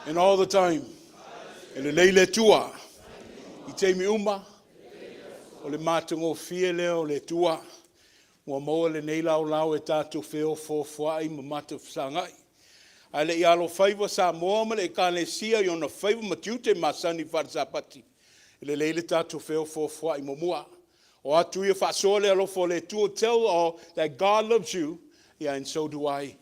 And all the time. E lelei le Atua. I taimi uma. O le matagofie lea o le Atua. Ua maua lenei laolao e tatou feofoofoai ma matou fesagai. Ae le i alofaiva Samoa ma le Ekalesia i ona faiva ma tiute masani faale-Sapati, e lelei le tatou feofoofoai muamua. O atu ia faasoa le alofa o le Atua. Tell all that God loves you, yeah, and so do I.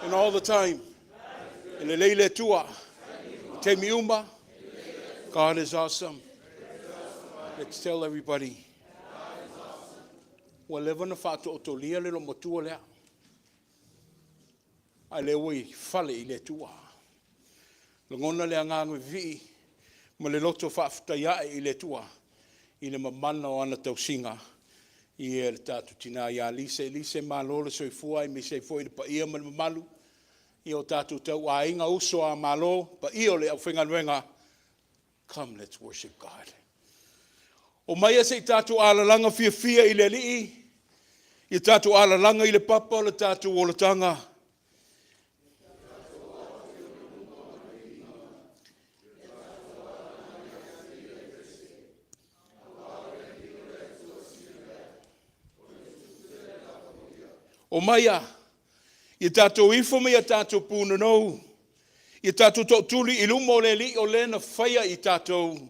And all the time. E lelei le Atua. I taimi uma. God is awesome. Let's tell everybody. Ua leva ona faatootolia le loomatua lea. A lea ua i fale i le Atua. Lagona le agaga vivii ma le loto faafetai ae i le Atua i le mamana o ana tausiga i le tatou tina ia Lisa. Lisa, malo le soifua aemaise ai foi le paia ma le mamalu i o tatou tauaiga, uso a Malo, paia o le aufaigaluega. Come, let's worship God. Omaia se i tatou alalaga fiafia i le Alii, ia tatou alalaga i le papa o le tatou olataga. Omaia, ia tatou ifo ma ia tatou punonou, ia tatou tootuli i luma o le Alii o le na faia i tatou.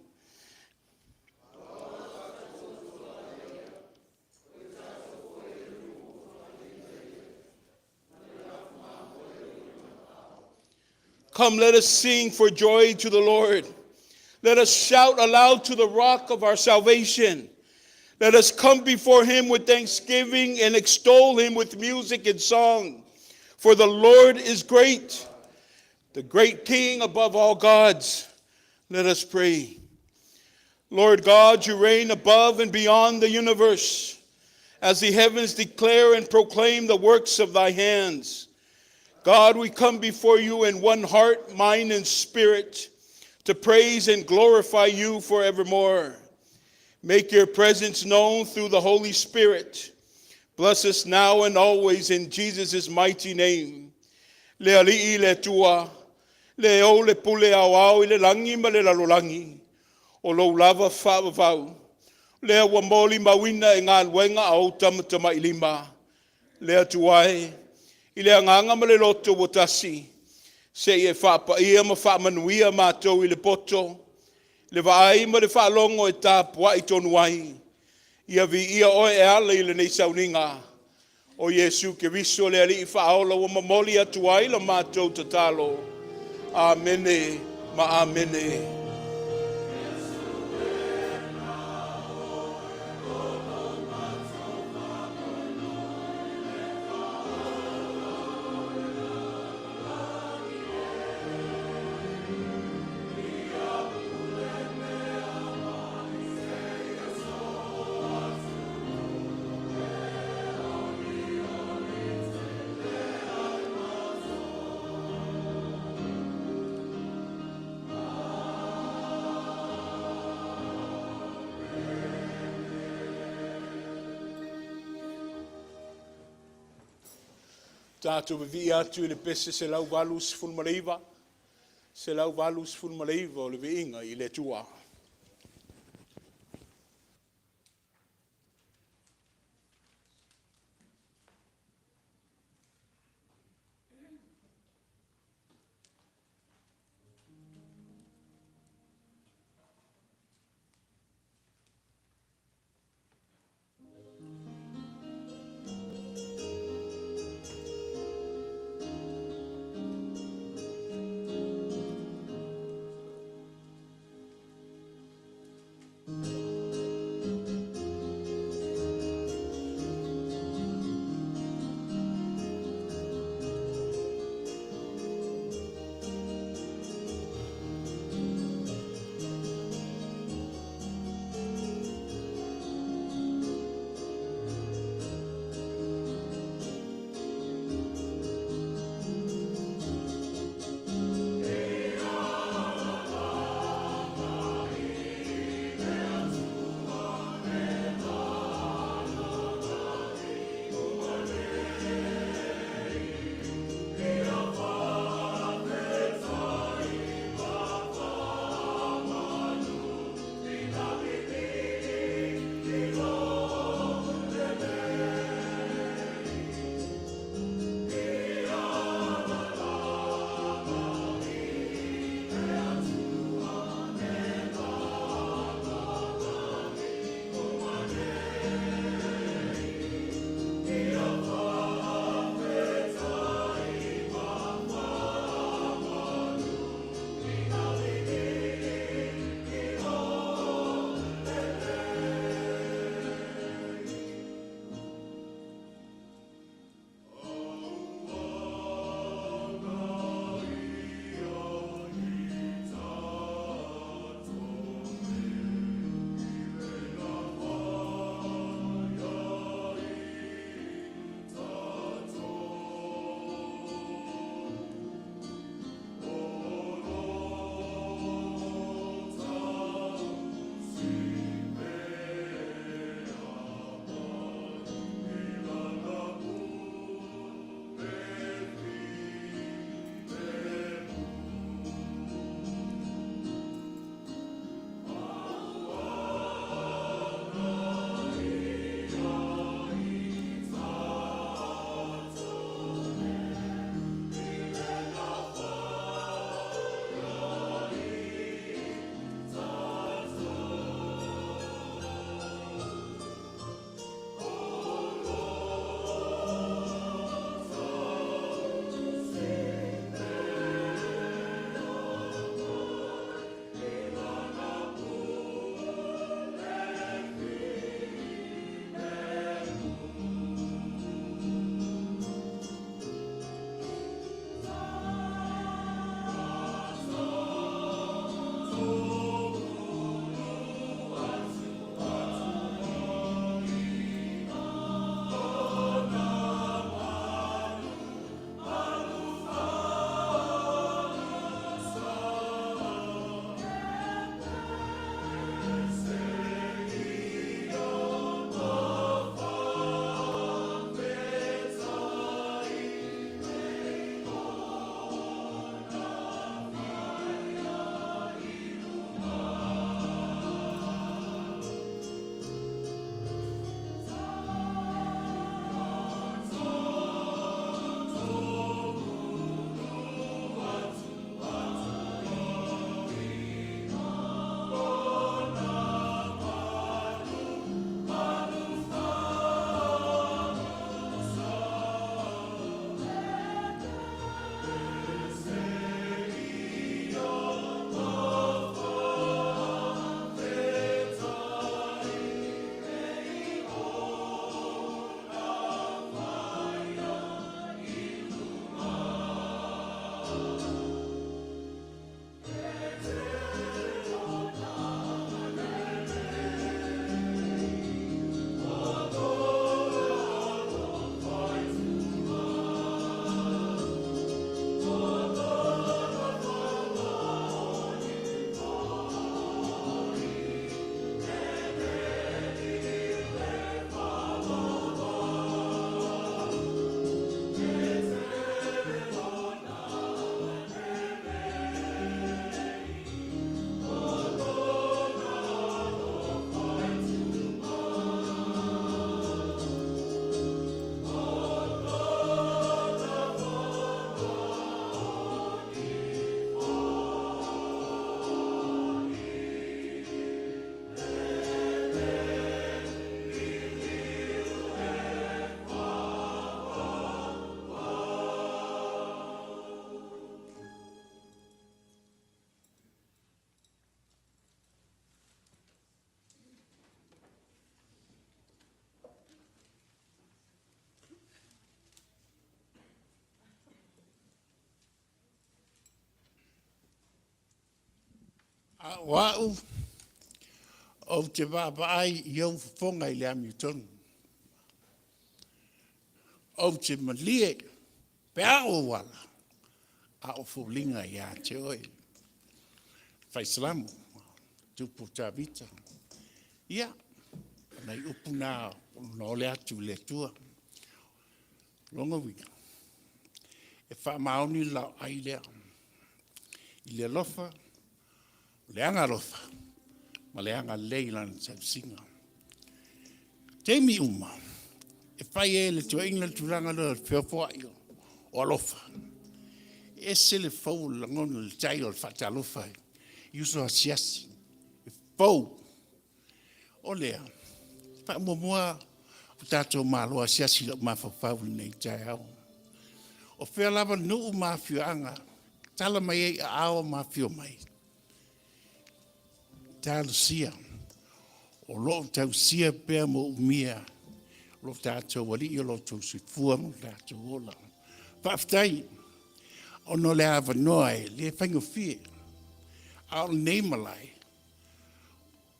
Come, let us sing for joy to the Lord. Let us shout aloud to the rock of our salvation. Let us come before him with thanksgiving and extol him with music and song. For the Lord is great, the great King above all gods. Let us pray. Lord God, you reign above and beyond the universe, as the heavens declare and proclaim the works of thy hands. God, we come before you in one heart, mind, and spirit to praise and glorify you forevermore. Make your presence known through the Holy Spirit. Bless us now and always in Jesus' mighty name. Le Alii le Atua, le ou le pule aoao i le lagi ma le lalolagi, o lou lava faavavau, lea ua molimauina e galuega a ou tamatamailima. Le Atua e, i le agaga ma le loto ua tasi, se i e faapaia ma faamanuia matou i le poto, le vaai ma le faalogo e tapuai tonu ai, ia viia Oe e ala i lenei sauniga. O Iesu Keriso le Alii Faaola ua momoli atu ai la matou tatalo. Amene ma Amene. Tatou vivii atu i le pese 189, 189 o le Viiga i le Atua. A o au, ou te vaavaai i ou fofoga i le amiotonu. Ou te malie pe a ou ala, a o foliga ia te oe. Fai Salamo, Tupu Tavita. Ia, nai upu na ona ole atu i le Atua. Lona uiga, e faamaoni le laoai lea i le alofa, o le agaalofa ma le agalelei i Lana tausiga. O taimi uma e fai ai e le toeaina le tulaga lea o le feofoai o alofa, e ese le fou o le lagona i le tai o le faatalofa i uso asiasi, e fou. O lea, faamuamua o tatou malo asiasi i lou mafaufau i lenei taeao. O fea lava nuu ma afioaga e tala mai ai aao ma afio mai, talosia o lo o tausia pea manaomia lo tatou Alii o lo outou soifua ma lo tatou ola. Faafetai ona o le avanoa e le faigofie, a o lenei malae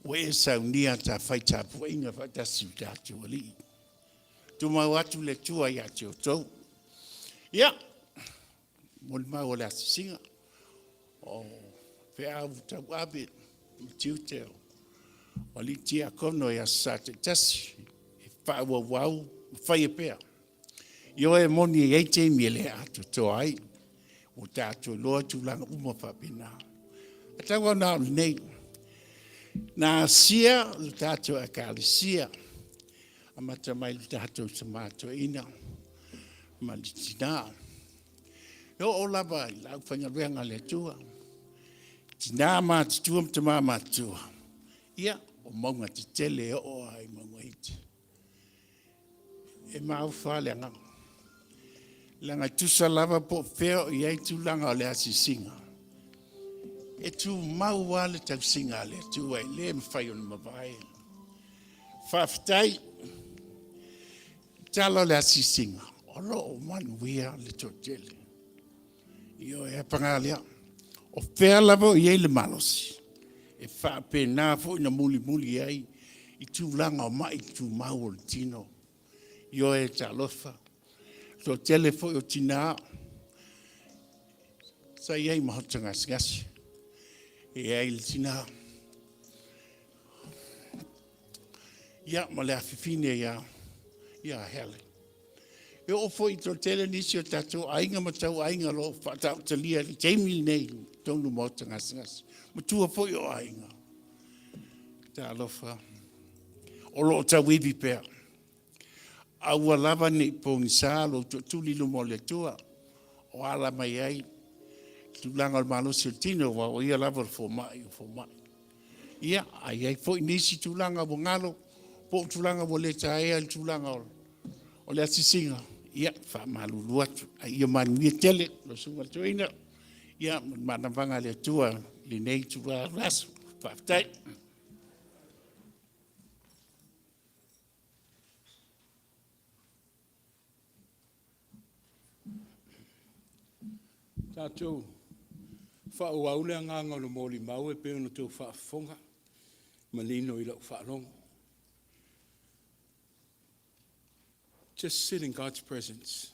ua e saunia ta fai tapuaiga faatasi i lo tatou Alii. Tumau atu le Atua ia te outou. Ia, molimau o le asiasiga, o feau tauave ma tiute o alii tiakono i aso Sa taitasi e faaauau ma faia pea. Ioe, e moni e i ai taimi e le atoatoa ai, ua tatou iloa tulaga uma faapena. Ae tau lava na o lenei, na asia le tatou Ekalesia, amata mai i le tatou Tama Toeaina ma le tina, e oo lava i le aufaigaluega a le Atua, tina matutua ma tama matutua, ia, o mauga tetele e oo lava i mauga iti. E maofa lava le agaga, leaga e tusa lava po o fea o i ai tulaga o le asiasiga, e tumau lava le tausiga a le Atua e le mafai ona mavae. Faafetai i le tala o le asiasiga, o lo o manuia le toatele. Ioe, ae paga lea, o fea lava o i ai le malosi, e faapena foi ona mulimuli ai i tulaga o mai tumau o le tino. Ioe, talofa. O le toatele foi o tina sa i ai i maota gasegase, e i ai le tina ma le afafine ia Helen. E oo foi i le toatele nisi o tatou aiga ma tauaiga o lo o faatautalia i le taimi lenei i totonu o maota gasegase, matua foi o aiga. Talofa, o lo o tauivi pea. Aua lava ne i pogisa lou tootuli i luma o le Atua, o ala mai ai le tulaga o le malosi o le tino, aua o Ia lava o le fomai o fomai. Ia, a i ai foi nisi tulaga ua galo, po o tulaga ua le taea i le tulaga o le asiasiga, ia, e faamalulu atu, ae ia manuia tele lau Susuga i le Toeaina ma le manavaga a le Atua i lenei itula o le aso. Faafetai. Tatou faaauau le agaga o le molimau e pei ona outou faafofoga manino i lau faalogo. Just sit in God's presence.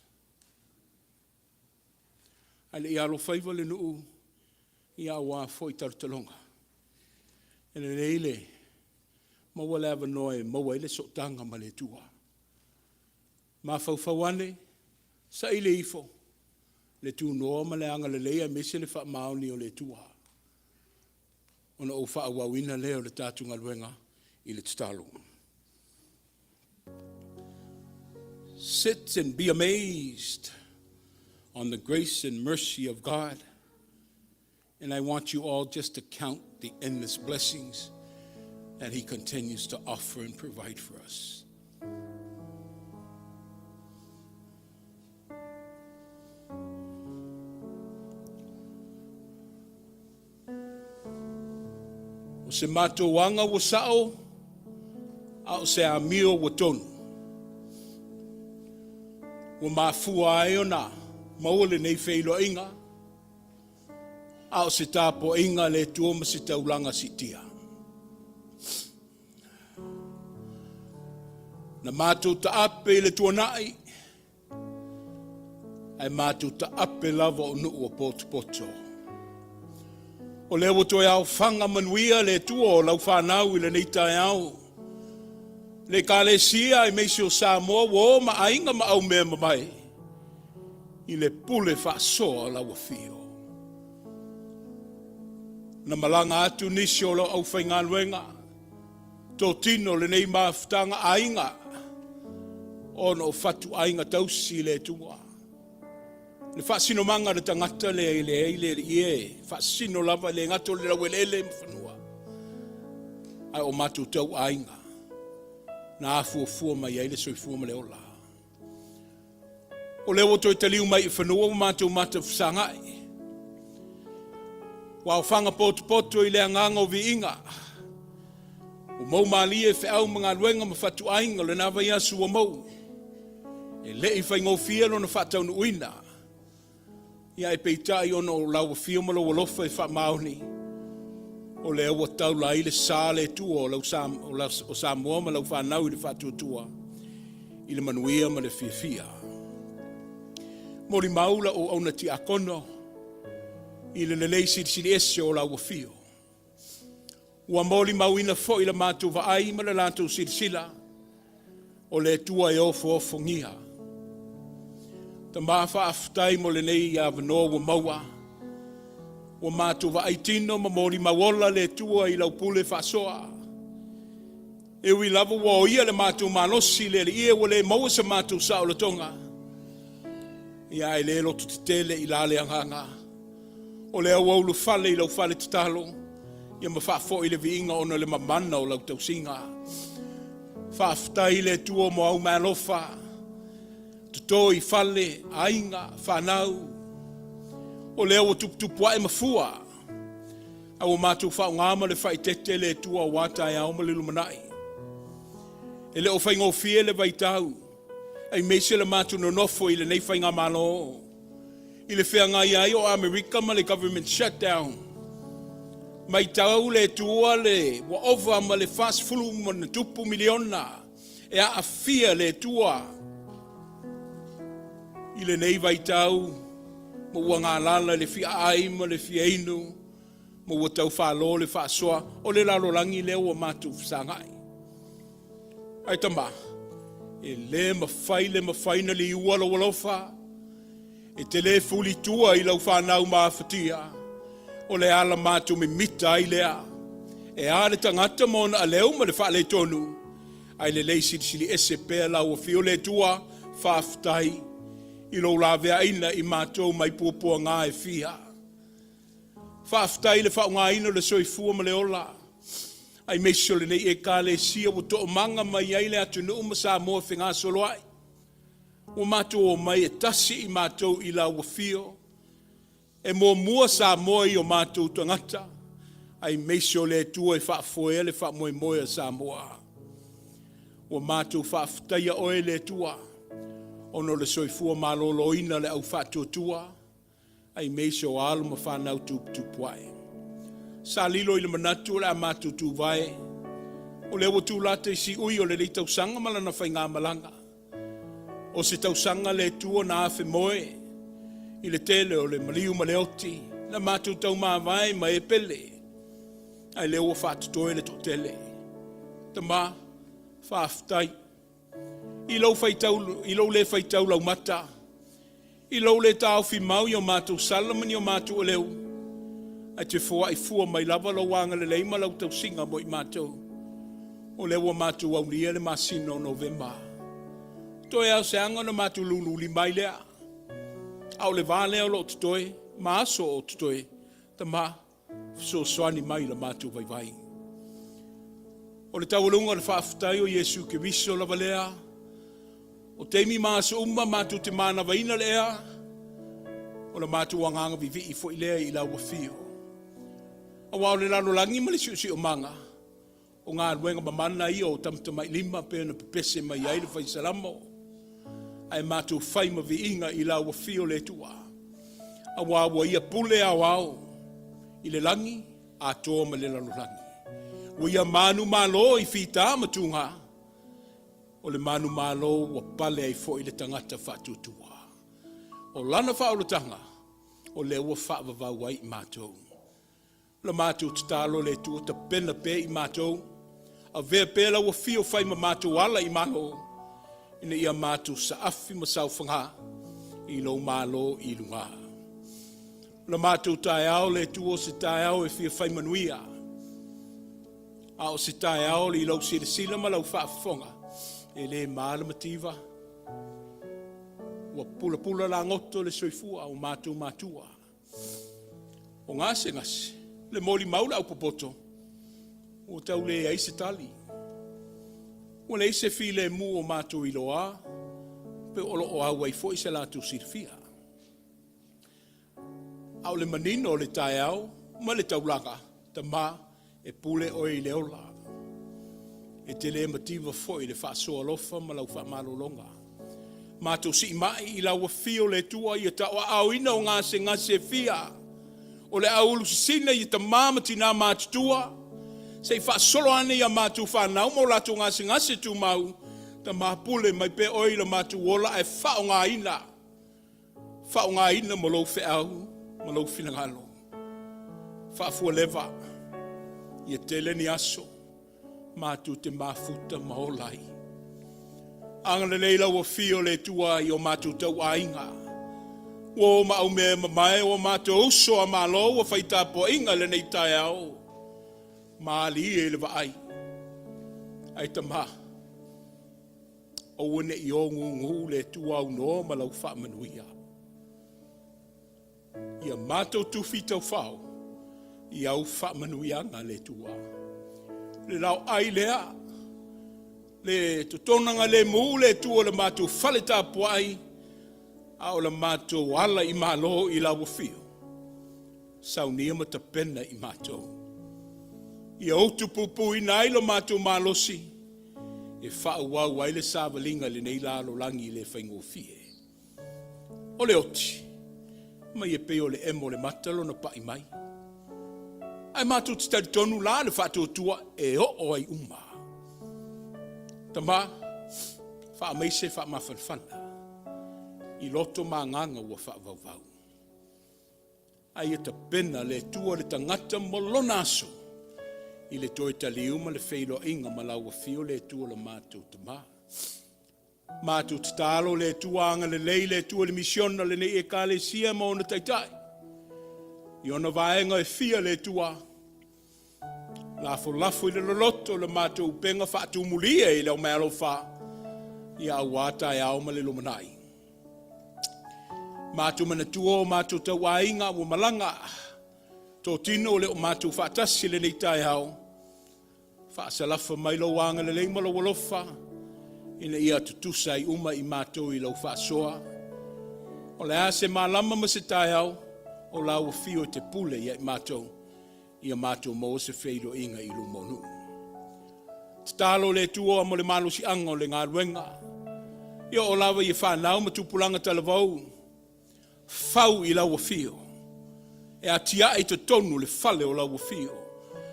A le i alofaiva le nuu, ia aua foi talotaloga. E lelei le maua le avanoa e maua ai le sootaga ma le Atua. Mafaufau ane, saili ifo le tunoa ma le agalelei aemaise le faamaoni o le Atua, ona ou faaauauina lea o le tatou galuega i le tatalo. Sit and be amazed on the grace and mercy of God. And I want you all just to count the endless blessings that He continues to offer and provide for us. O se matou aga ua sao, a o se amio ua tonu. Ua mafua ai ona maua lenei feiloaiga. A o se tapuaiga a le Atua ma se taulaga siitia. Na matou taape i le tuanai, ae matou taape lava o nuu ua potopoto. O lea ua toe aofaga manuia le Atua o lau fanau i lenei taeao, le Ekalesia aemaise o Samoa ua o ma aiga ma aumeamamae i le pule faasoa o lau afio. Na malaga atu nisi o lau aufaigaluega, totino lenei mafutaga aiga, ona o fatuaiga tausi i le Atua. Le faasinomaga a le tagata lea e leai le alii e faasino lava, e le gata o le laueleele ma fanua, ae o matou tau aiga na afuafua mai ai le soifua ma le ola. O lea ua toe taliu mai i fanua ua matou matafesagai, ua aofaga potopoto i le agaga o viiga, ua moumalie feau ma galuega ma fatuaiga o lena vaiaso ua mou. E le i faigofie lona faataunuuina, ia ae peitai ona o lau afio ma lou alofa e faamaoni, o lea ua taula ai le sa le Atua o, lau, o Samoa ma lau fanau i le faatuatua i le manuia ma le fiafia. Molimau lau auauna tiakono i le lelei silisili ese o lau afio. Ua molimauina foi la matou vaai ma le latou silasila, o le Atua e ofoofogia. Tama faafetai mo lenei avanoa ua maua, ua matou vaai tino ma molimau ola le Atua i lau pule faasoa. E ui lava ua oia le matou malosi i le Alii e ua le maua se matou saolotoga, ia ae le lototetele i la le agaga. O lea ua ulufale i lau fale tatalo, ia ma faafoi le viiga ona o le mamana o lau tausiga. Faafetai i le Atua mo au meaalofa, toto i fale, aiga, fanau. O lea ua tuputupu ae ma fua, a ua matou faaaoga ma le faaeteete le Atua aua taeao ma le lumanai. E le o faigofie le vaitau, aemaise le matou nonofo i lenei faigamalo, i le feagai ai o Amerika ma le government shutdown. Maitau le Atua le ua ova ma le 40 ma ona tupu miliona e aafia le Atua i lenei vaitau, ma ua galala i le fia ai ma le fia inu, ma ua taufalo le faasoa o le lalolagi lea ua matou fesagai. Ae tama, e le mafai le mafai na liua lou alofa, e te le fulitua i lau fanau mafatia, o le ala matou mimita ai lea. E a le tagata ma ona aleu ma le faaletonu, ae lelei silisili ese pea lau afio le Atua, faafetai i lou laveaina i matou mai puapuaga e fia. Faafetai i le faaaogaina o le soifua ma le ola, aemaise o lenei Ekalesia ua toomaga mai ai le atunuu ma Samoa fegasoloai. Ua matou omai e tasi i matou i lau afio, e muamua Samoa i o matou tagata, aemaise o le Atua e faafoea le faamoemoe a Samoa. Ua matou faafetaia oe le Atua, ona o le soifua maloloina o le au faatuatua, aemaise o alo ma fanau tuputupu ae. Sa lilo i le manatu o le a matou tuvae, o lea ua tulata i siui o lenei tausaga ma lana faigamalaga. O se tausaga le Atua na afemoe i le tele o le maliu ma le oti, na matou taumavae ma e pele, ae lea ua faatotoe le toatele. Tama, faafetai i lou faitau, i lou le faitau laumata, i lou le taofi mau i o matou sala ma ni o matou aleu, ae te foai fua mai lava lou agalelei ma lau tausiga mo i matou. O lea ua matou aulia le masina o Novema. Toe lava o se aga ona matou lululima ai lea. A o le va lea o lo o totoe, ma aso o totoe, Tama, fesoasoani mai i la matou vaivai. O le taualuga o le faafetai o Iesu Keriso lava lea, o taimi ma aso uma matou te manavaina le ea, o le matou agaga vivii foi lea i lau afio. Aua o le lalolagi ma le siosiomaga, o galuega mamana ia o tamatamailima pei ona pepese mai ai le fai Salamo, ae matou fai ma viiga i lau afio le Atua, aua ua ia pule aoao. I le lagi atoa ma le lalolagi. Ua ia manumalo i fita ma tugā, o le manumalo ua pale ai foi le tagata faatuatua. O lana faaolataga, o lea ua faavavau ai i matou. O la matou tatalo le Atua, tapena pea i matou, avea pea lau afio fai ma matou ala i Malo, ina ia matou saafi ma saofaga i lou Malo i luga. O le matou taeao le Atua o se taeao e fia fai manuia, a o se taeao i lau silasila ma lau faafofoga, e le ma le mativa, ua pulapula lagoto le soifua o matou matua. O gasegase, le molimau le aupopoto, ua tau leai se tali. Ua leai se filemu o matou iloa, pe o lo o auai foi se latou silafia. A o le manino o le taeao ma le taulaga, Tama, e pule oe i le ola. E te le mativa foi i le faasoa alofa ma lau faamalologa. Matou siimai i lau afio le Atua ia tauaaoina o gasegase e fia. O le aulu sisina i tama ma tina matutua, se i faasolo ane i a matou fanau ma o latou gasegase tumau, Tama pule mai pea oe i lo matou ola ae faaaogaina, faaaogaina mo lou feau ma lou finagalo. Faafualeva, ia tele ni aso matou te mafuta ma ola ai. Agalelei lau afio le Atua i o matou tauaiga. Ua o ma aumea e mamae o matou uso a Malo ua fai tapuaiga i lenei taeao. Malie i le vaai. Ae Tama, aua ne i ogugu le Atua aunoa ma lau faamanuia. Ia matou tufi taufao i au faamanuiaga le Atua. Le laoai lea, le totonaga lemu le Atua o le matou fale tapuai, a o le matou ala i malo i lau afio. Saunia ma tapena i matou. Ia utupupuina ai lo matou malosi e faaauau ai le savaliga i lenei lalolagi le faigofie. O le oti, mai e pei o le emo o le mata lona pai mai. Ae matou te talitonu la le faatuatua e oo ai uma. Tama, faamaise faamafanafana i loto ma agaga ua faavauvau. A ia tapena le Atua le tagata mo lona aso i le toe taliu ma le feiloaiga ma lau afio le Atua lo matou Tama. Matou tatalo le Atua agalelei le Atua i le misiona lenei Ekalesia ma ona taitai. I ona vaega e fia le Atua, lafolafo i le loloto le matou upega faatumulia i le aumeaalofa, ia auā taeao ma le lumanai. Matou manatua o matou tauaiga ua malaga, totino o le o matou faatasi i lenei taeao, Faasalafa mai lou agalelei ma lou alofa ina ia tutusa ai uma i matou i lau faasoa. O le a se malama ma se taeao, o lau afio e te pule ia i matou, ia matou maua se feiloaiga i luma o nuu. Tatalo le Atua mo le malosiaga o le galuega. Ia oo lava i fanau ma tupulaga talavou, Fau i lau afio, e atiae i totonu le fale o lau afio.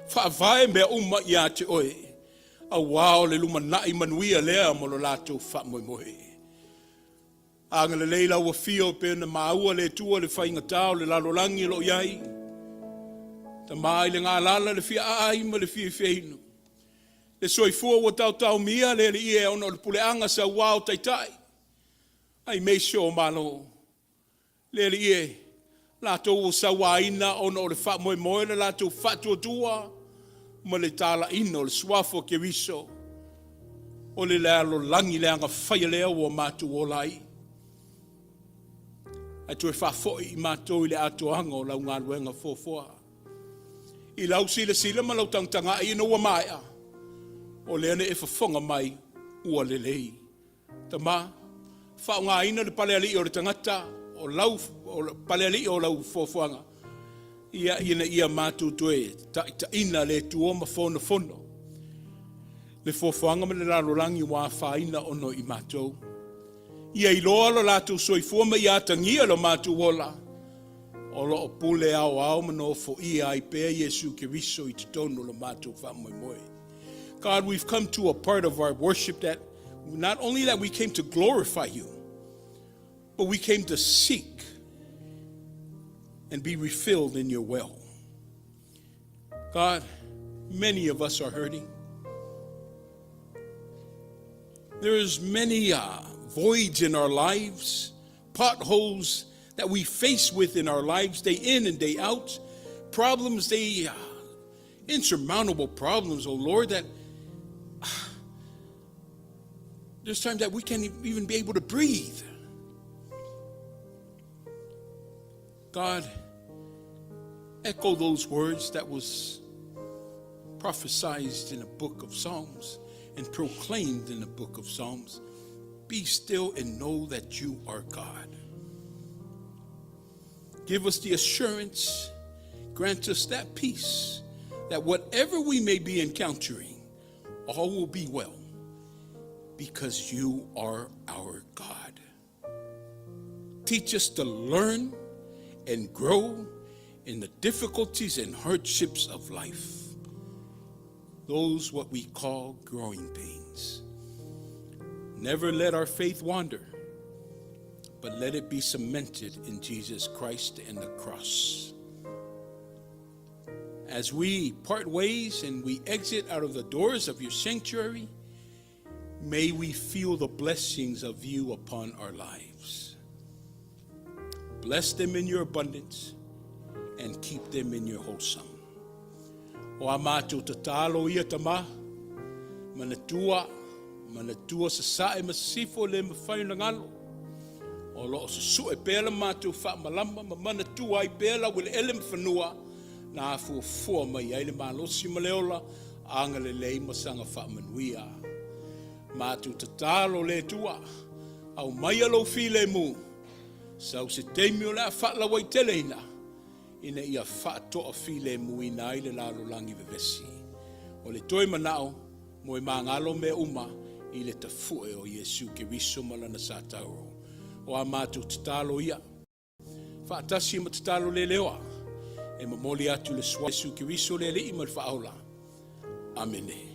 Faavae mea uma ia te oe, auā o le lumanai manuia lea mo lo latou faamoemoe. Agalelei lau afio e pei ona maua le Atua le faigata o le lalolagi o lo o i ai. Tama i le galala le fia aai ma le fiafia inu. Le soifua ua taotaomia le alii e ona o le puleaga sauā o taitai. Aemaise o Malo, le Alii e, latou ua sauaina ona o le faamoemoe le latou faatuatua ma le talaiina o le Suafa o Keriso, o le lalolagi leaga faia lea ua matou ola ai. Ae toe faafoi i matou i le atoaga o lau galuega foafoa. I lau silasila ma lau tagatagai ina ua maea, o lea na e fofoga mai ua lelei. Tama, faaaogaina le palealii o le tagata, o lau o le palealii o lau foafoaga, ia ina ia matou toe taitaiina le Atua ma fonofono le foafoaga ma le lalolagi ua afaina ona i matou. Ia iloa lo latou soifua ma ia atagia lo matou ola. O lo o pule aoao ma nofoia ai pea Iesu Keriso i totonu o lo matou faamoemoe. God, we've come to a part of our worship that not only that we came to glorify you, but we came to seek and be refilled in your well. God, many of us are hurting. There's many voids in our lives, potholes that we face with in our lives day in and day out, problems they insurmountable problems, oh Lord, that there's times that we can't even be able to breathe. God, echo those words that was prophesied in the book of Psalms and proclaimed in the book of Psalms. Be still and know that you are God. Give us the assurance, grant us that peace, that whatever we may be encountering, all will be well because you are our God. Teach us to learn and grow in the difficulties and hardships of life. Those what we call growing pains. Never let our faith wander, but let it be cemented in Jesus Christ and the cross. As we part ways and we exit out of the doors of your sanctuary, may we feel the blessings of you upon our lives. Bless them in your abundance and keep them in your wholesome. O a mātou tatalo ia tama, manatua, manatua sasae ma sisifo le mafai ona galo. O lo o susue pea le matou faamalama ma manatua ai pea laueleele ma fanua na afuafua mai ai le malosi ma le ola, agalelei ma saga faamanuia. Matou tatalo le Atua, aumaia lou filemu, sau se taimi o le a faalauaiteleina, ina ia faatoafilemuina ai le lalolagi vevesi. O le toe manao, moemagalo mea uma i le tafue o Iesu Keriso ma lana satauro. O a matou tatalo ia, faatasi ma tatalo leleoa, e momoli atu i le Suafa o Iesu Keriso le Alii ma le Faaola. Amene.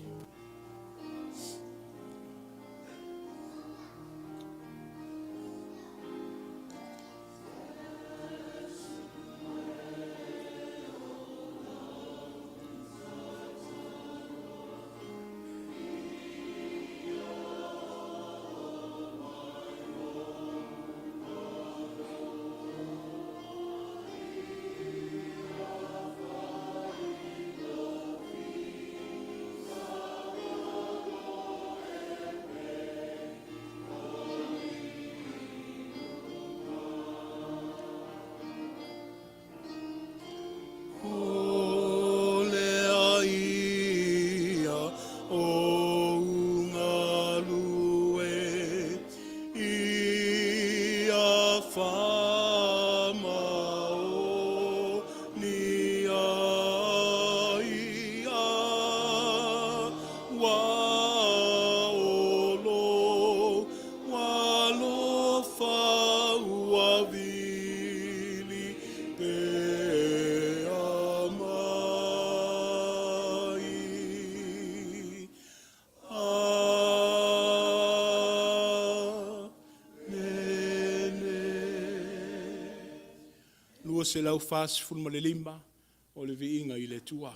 O lea ia ou galue ia faamaonia ai ua o lou alofa ua vili pea mai. Amene. 245 o le viiga i le Atua.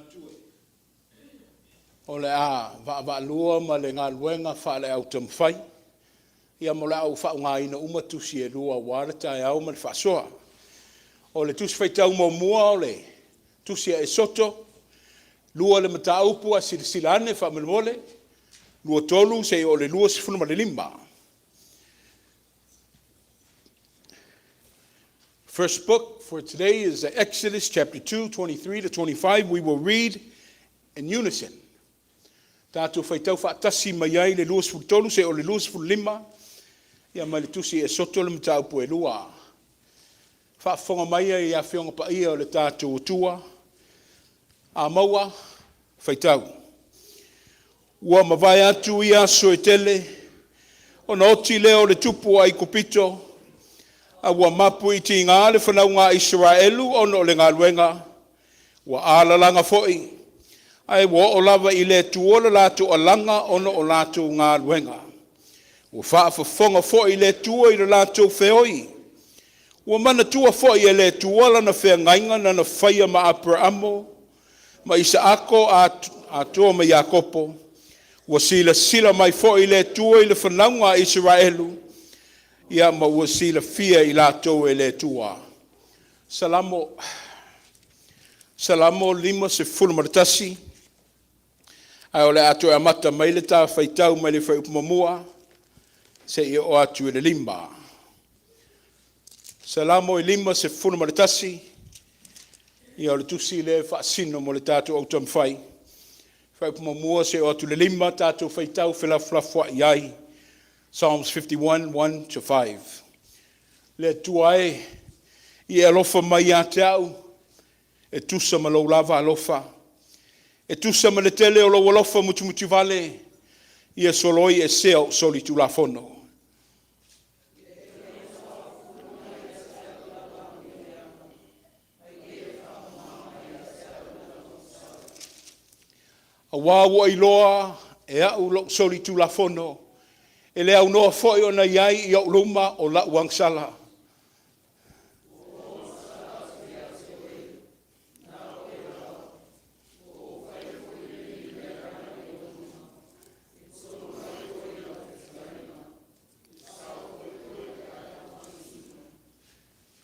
manatu o le a vaavaalua ma le galuega faale-au taumafai, ia ma o le a ou faaaogaina uma tusi e lua aua le taeao ma le faasoa. O le Tusi Faitau muamua o le Tusi a Esoto, 2 le mataupu, ae silasila ane faamolemole, 23 seia oo i le 25. First book for today is Exodus chapter 2, 23 to 25. We will read in unison. Tatou faitau faatasi mai ai le 23 seia oo i le 25, ia ma le Tusi Esoto le mataupu e 2. Faafofoga mai ai Afioga Paia o le tatou Atua, a maua, faitau. Ua mavae atu ia aso e tele, ona oti lea o le tupu o Aikupito, a ua mapu i tiga le fanauga a Isaraelu ona o le galuega, ua alalaga foi, ae ua oo lava i le Atua le latou alaga ona o latou galuega. Ua faafofoga foi le Atua i le latou feoi. Ua manatua foi e le Atua lana feagaiga na na faia ma Aperamo ma Isaako atoa ma Iakopo. Ua silasila mai foi le Atua i le fanauga a Isaraelu, ia ma ua silafia i latou e le Atua. Salamo, Salamo 51, ae o le a toe amata mai le ta faitau mai le fuaiupu muamua seia oo atu i le 5. Salamo 51, ia o le tusi lea e faasino mo le tatou autaumafai, fuaiupu muamua seia oo atu i le 5, tatou faitau felafolafoai ai. Psalms 51, 1 to 5. Le Atua e, ia e alofa mai ia te au e tusa ma lou lava alofa, e tusa ma le tele o lou alofa mutimutivale, ia soloi esea o'u solitulafono. Auā ua iloa e a'u lo'u solitulafono, e le aunoa foi ona i ai i o'u luma o la'u agasala.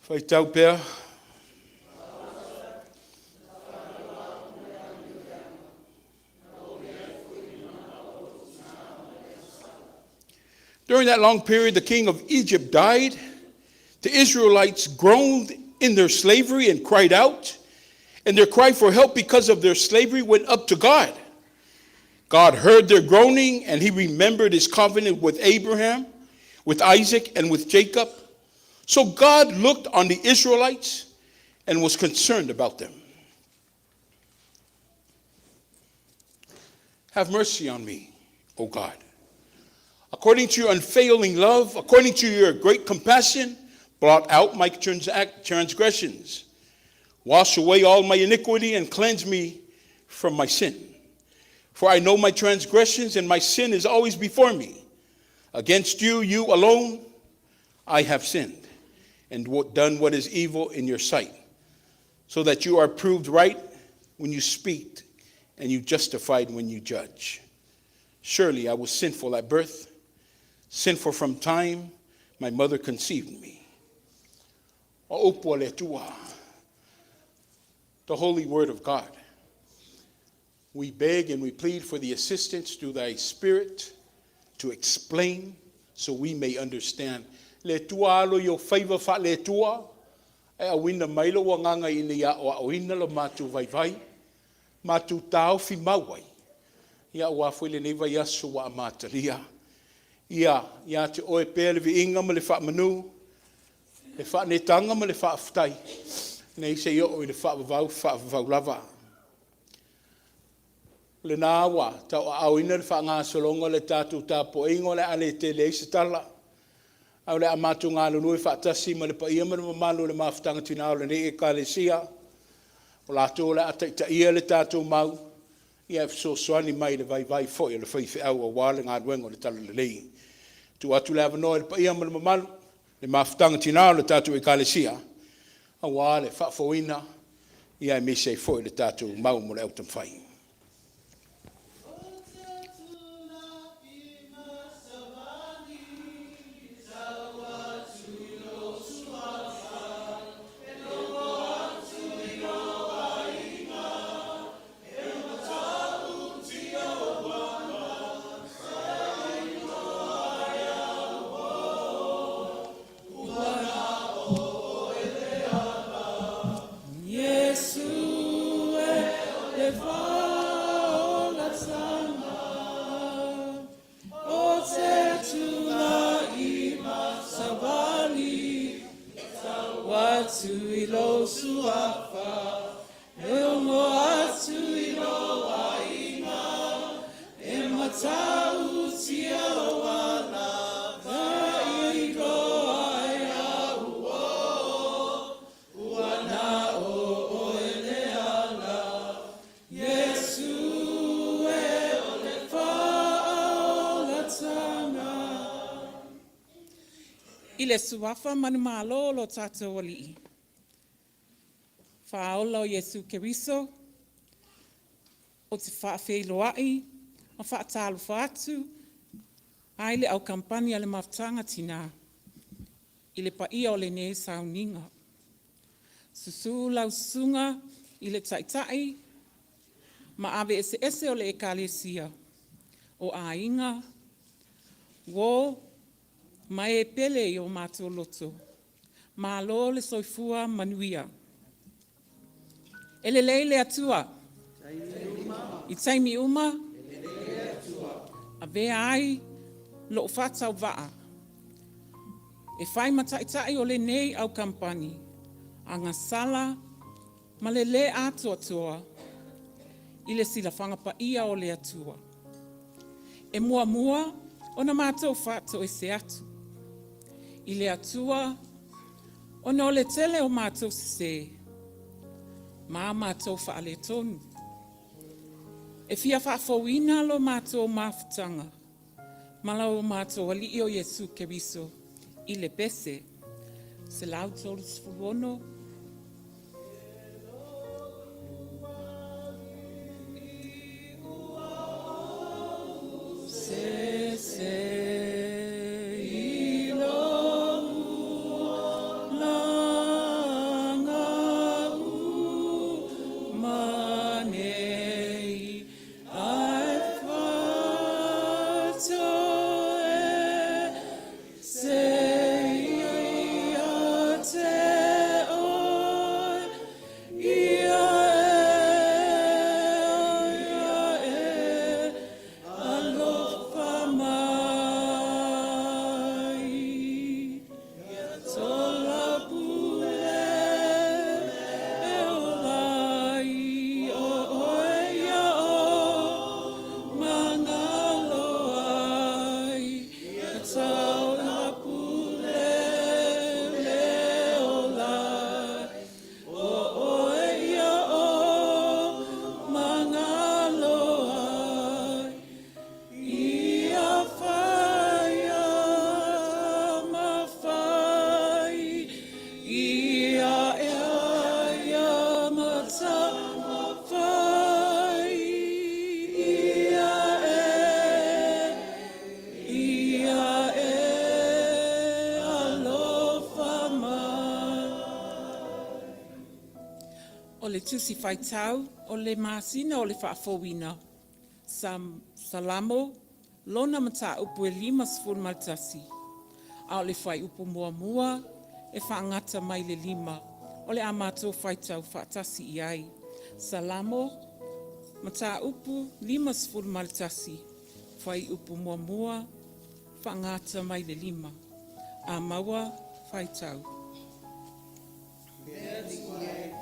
Faitau pea. During that long period, the king of Egypt died. The Israelites groaned in their slavery and cried out, and their cry for help because of their slavery went up to God. God heard their groaning, and he remembered his covenant with Abraham, with Isaac, and with Jacob. So God looked on the Israelites and was concerned about them. Have mercy on me, O God. According to your unfailing love, according to your great compassion, blot out my transgressions. Wash away all my iniquity and cleanse me from my sin. For I know my transgressions, and my sin is always before me. Against you, you alone, I have sinned and done what is evil in your sight, so that you are proved right when you speak and you justified when you judge. Surely I was sinful at birth, sinful from time my mother conceived me. O upu a le Atua, the holy word of God. We beg and we plead for the assistance through thy Spirit to explain so we may understand. Le Atua alo i o faiva faale-Atua, e auina mai lou agaga ina ia aoaoina lo matou vaivai, matou taofi mau ai, ia aua foi lenei vaiaso ua amatalia. Ia ia te oe pea le viiga ma le faamanu, le faaneetaga ma le faafetai, nei seia oo i le faavavau, faavavau lava. O lena ua tauaaoina le faagasologa o le tatou tapuaiga, o le a le tele ai se tala, ae o le a matou galulue faatasi ma le paia ma le mamalu o le Mafutaga Tina o lenei Ekalesia, o latou o le a taitaia le tatou mau, e fesoasoani mai i le vaivai foi o le faifeau aua le galuega o le Talalelei. Tuu atu le avanoa i le paia ma le mamalu le Mafutaga Tina o le tatou Ekalesia aua le faafouina. Ia aemaise ai foi le tatou mau mo le autaumafai. I le Suafa manumalo o lo tatou Alii, Faaola o Iesu Keriso, ou te faafeiloai ma faatalofa atu ai le au kamupani a le Mafutaga Tina i le paia o lenei sauniga. Susu lau Susuga i le Taitai ma ave eseese o le Ekalesia, o aiga, uo ma e pele i o matou loto, malo le soifua manuia. E lelei le Atua i taimi uma. Avea ai lo'u faatauvaa e fai ma taitai o lenei au kamupani, agasala ma le lē atoatoa i le silafaga paia o le Atua. E muamua ona matou faatoese atu i le Atua ona o le tele o matou sesē ma a matou faaletonu. E fia faafouina lo matou mafutaga ma lo matou Alii o Iesu Keriso i le pese 136. O le Tusi Faitau o le masina o le Faafouina, Salamo, lona mataupu e 51, a o le fuaiupu muamua e faagata mai le 5, o le a matou faitau faatasi i ai. Salamo, mataupu 51, fuaiupu muamua, faagata mai le 5. A maua, faitau. Le Atua e,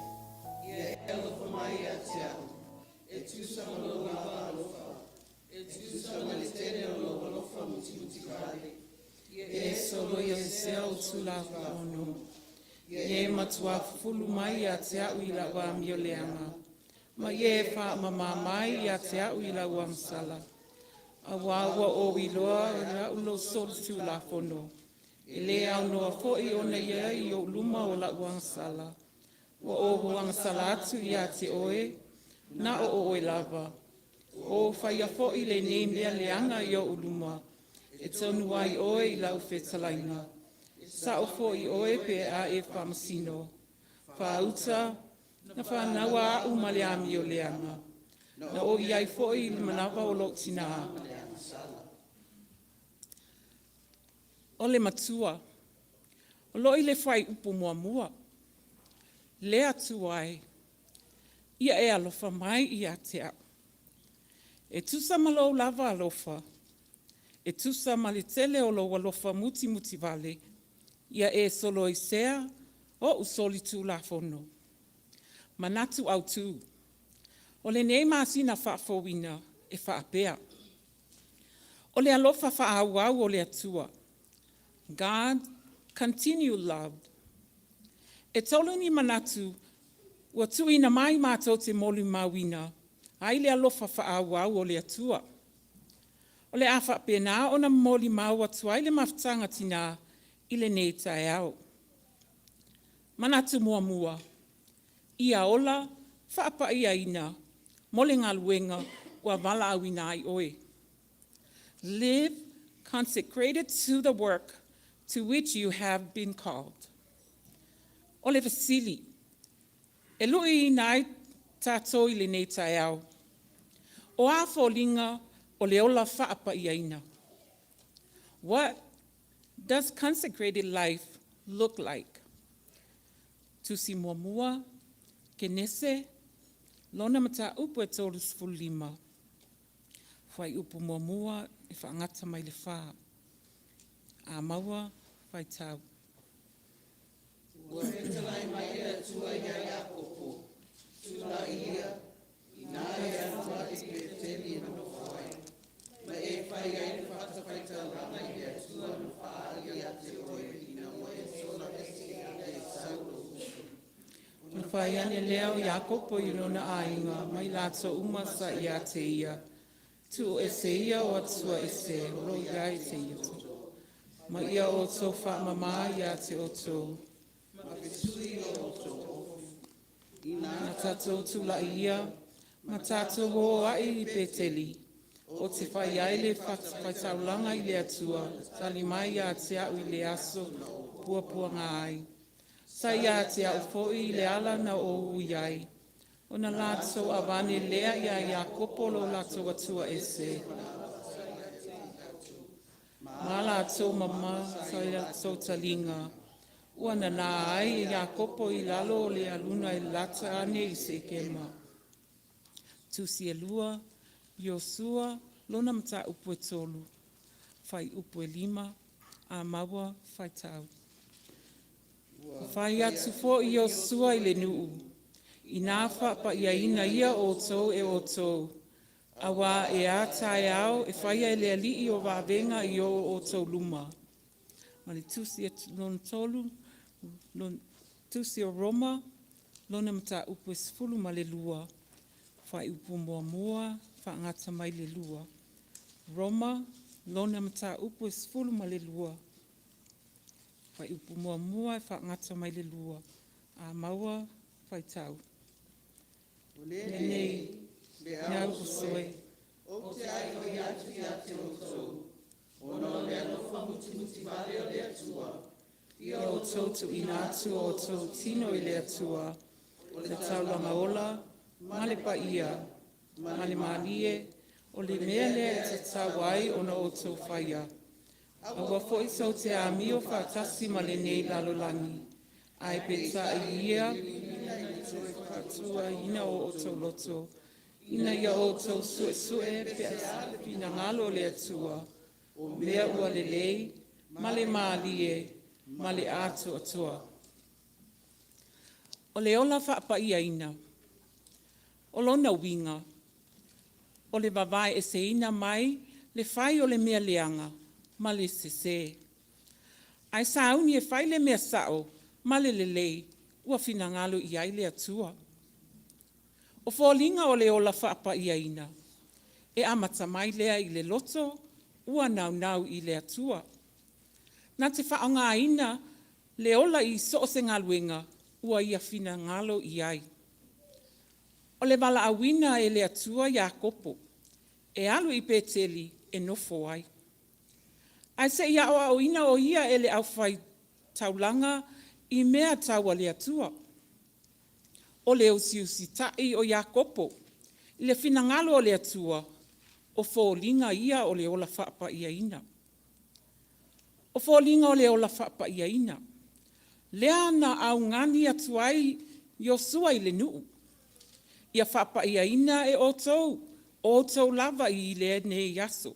ia e alofa mai ia te au, e tusa ma lou lava alofa, e tusa ma le tele o lou alofa mutimutivale. Ia e soloia sesea ou Tulafono. Ia e matuā fufulu mai ia te au i lau amioleaga, ma ia e faamamā mai ia te au i lau agasala. Auā ua ou iloa e au lou solitulafono, e lē aunoa foi ona i ai i ou luma o lau agasala. Ua ou agasala atu iā te Oe, na o Oe lava. Ua ou faia foi lenei mea leaga i Ou luma, e tonu ai Oe i Lau fetalaiga. E sao foi Oe pe a e faamasino. Faauta, na fanaua a'u ma le amio leaga. Na ou i ai foi i le manava o lou tinā. O le matua, o loo i le fuaiupu muamua, Le Atua e, ia e alofa mai ia te au. E tusa ma lou lava alofa, e tusa ma le tele o lou alofa mutimutivale, ia e soloisea o'u solitulafono. Manatu Autu, o lenei masina faafouina e faapea, O le alofa faaauau o le Atua. God continue love. E tolu ni manatu ua tuuina mai matou te molimauina ai le alofa faaauau o le Atua. O le a faapena ona molimau atu ai le Mafutaga a Tina i lenei taeao. Manatu muamua, ia ola faapaiaina mo le galuega ua valaauina ai oe. Live consecrated to the work to which you have been called. O le fesili, e luiina ai tatou i lenei taeao, o a foliga o le ola faapaiaina? What does consecrated life look like? Tusi muamua, Kenese, lona mataupu e 35, fuaiupu muamua e faagata mai le 4. A maua, faitau. Ua fetalai mai le Atua iā Iakopo, Tula'i ia, inā e alu ae i Peteli e nofo ai, ma e fai ai le fatafaitaulaga i le Atua na faaali ia te oe ina ua e sola ese ia Esau lou uso. Ona fai ane lea o Iakopo i lona aiga ma i latou uma sa ia te ia, Tuu ese ia o Atua ese o loo i ai seia Ma ia outou faamamā ia te outou. Ma fesui o outou ofi. Inā Na tatou tula'i ia, ma tatou o ae i Peteli, o te fai ai le fatafaitaulaga i le Atua, tali mai ia te a'u i le aso puapuaga ai. Sa ia te a'u foi i le ala na ou ui ai. Ona latou avane lea iā Iakopo lo latou Atua ese. Ma latou mama sa i latou taliga. Ua nanā ai e Iakopo i lalo o le aluna e lata ane i Sekema. Tusi e lua, Iosua, lona mataupu e tolu, fuaiupu e lima, a maua, faitau. Ua fai atu foi Iosua i le nuu, inā faapaiaina ia outou e outou, auā e a taeao e faia e le Alii o vavega i o outou luma. Ma le tusi e lona tolu, tusi o Roma, lona mataupu e 12, fuaiupu muamua, faagata mai le lua. Roma, lona mataupu e 12, fuaiupu muamua e faagata mai le lua. A maua, faitau. O lenei, Lenei, le le auuso e, auuso e, ou te aioi atu ia te outou, ona o le alofa mutimutivale o le Atua, ia ia outou outou tuuina tuuina atu atu o o outou outou tino tino i i le le Atua, Atua, o le le taulaga taulaga ola, ola, ma ma le le paia, paia, ma ma le le mālie, mālie, o o le le mea mea lea lea e e tatau tatau ai ai ona ona outou outou faia. faia. Aua Aua foi foi tou tou te te amio amio faatasi faatasi ma ma lenei lenei lalolagi, lalolagi, ae ae peitai peitai ia ia liliuina i le toe faatuaina faatuaina o o outou outou loto, loto, ina ina ia ia outou outou suesue suesue pe pe se a le finagalo finagalo o o le le Atua, Atua, o o mea mea ua ua lelei lelei, ma ma le le mālie mālie, ma ma le le atoatoa. atoatoa. O le ola faapaiaina, o lona uiga, o le vavaeeseina mai le fai o le mea leaga ma le sese. Ae sauni e fai le mea sao ma le lelei ua finagalo i ai le Atua. O foliga o le ola faapaiaina, e amata mai lea i le loto ua naunau i le Atua. Na te faaaogaina le ola i so o se galuega. ua ia finagalo i ai. O le valaauina e le Atua Iakopo, e alu i Peteli e nofo ai. Ae se i aoaoina o ia e le aufaitaulaga i mea tau a le Atua. O le usiusitai o Iakopo i le finagalo o le Atua, o foliga ia o le ola faapaiaina. O foliga o le ola faapaiaina, lea na augani atu ai Iosua i le nuu, “Ia faapaiaina e outou o outou lava i lenei aso.”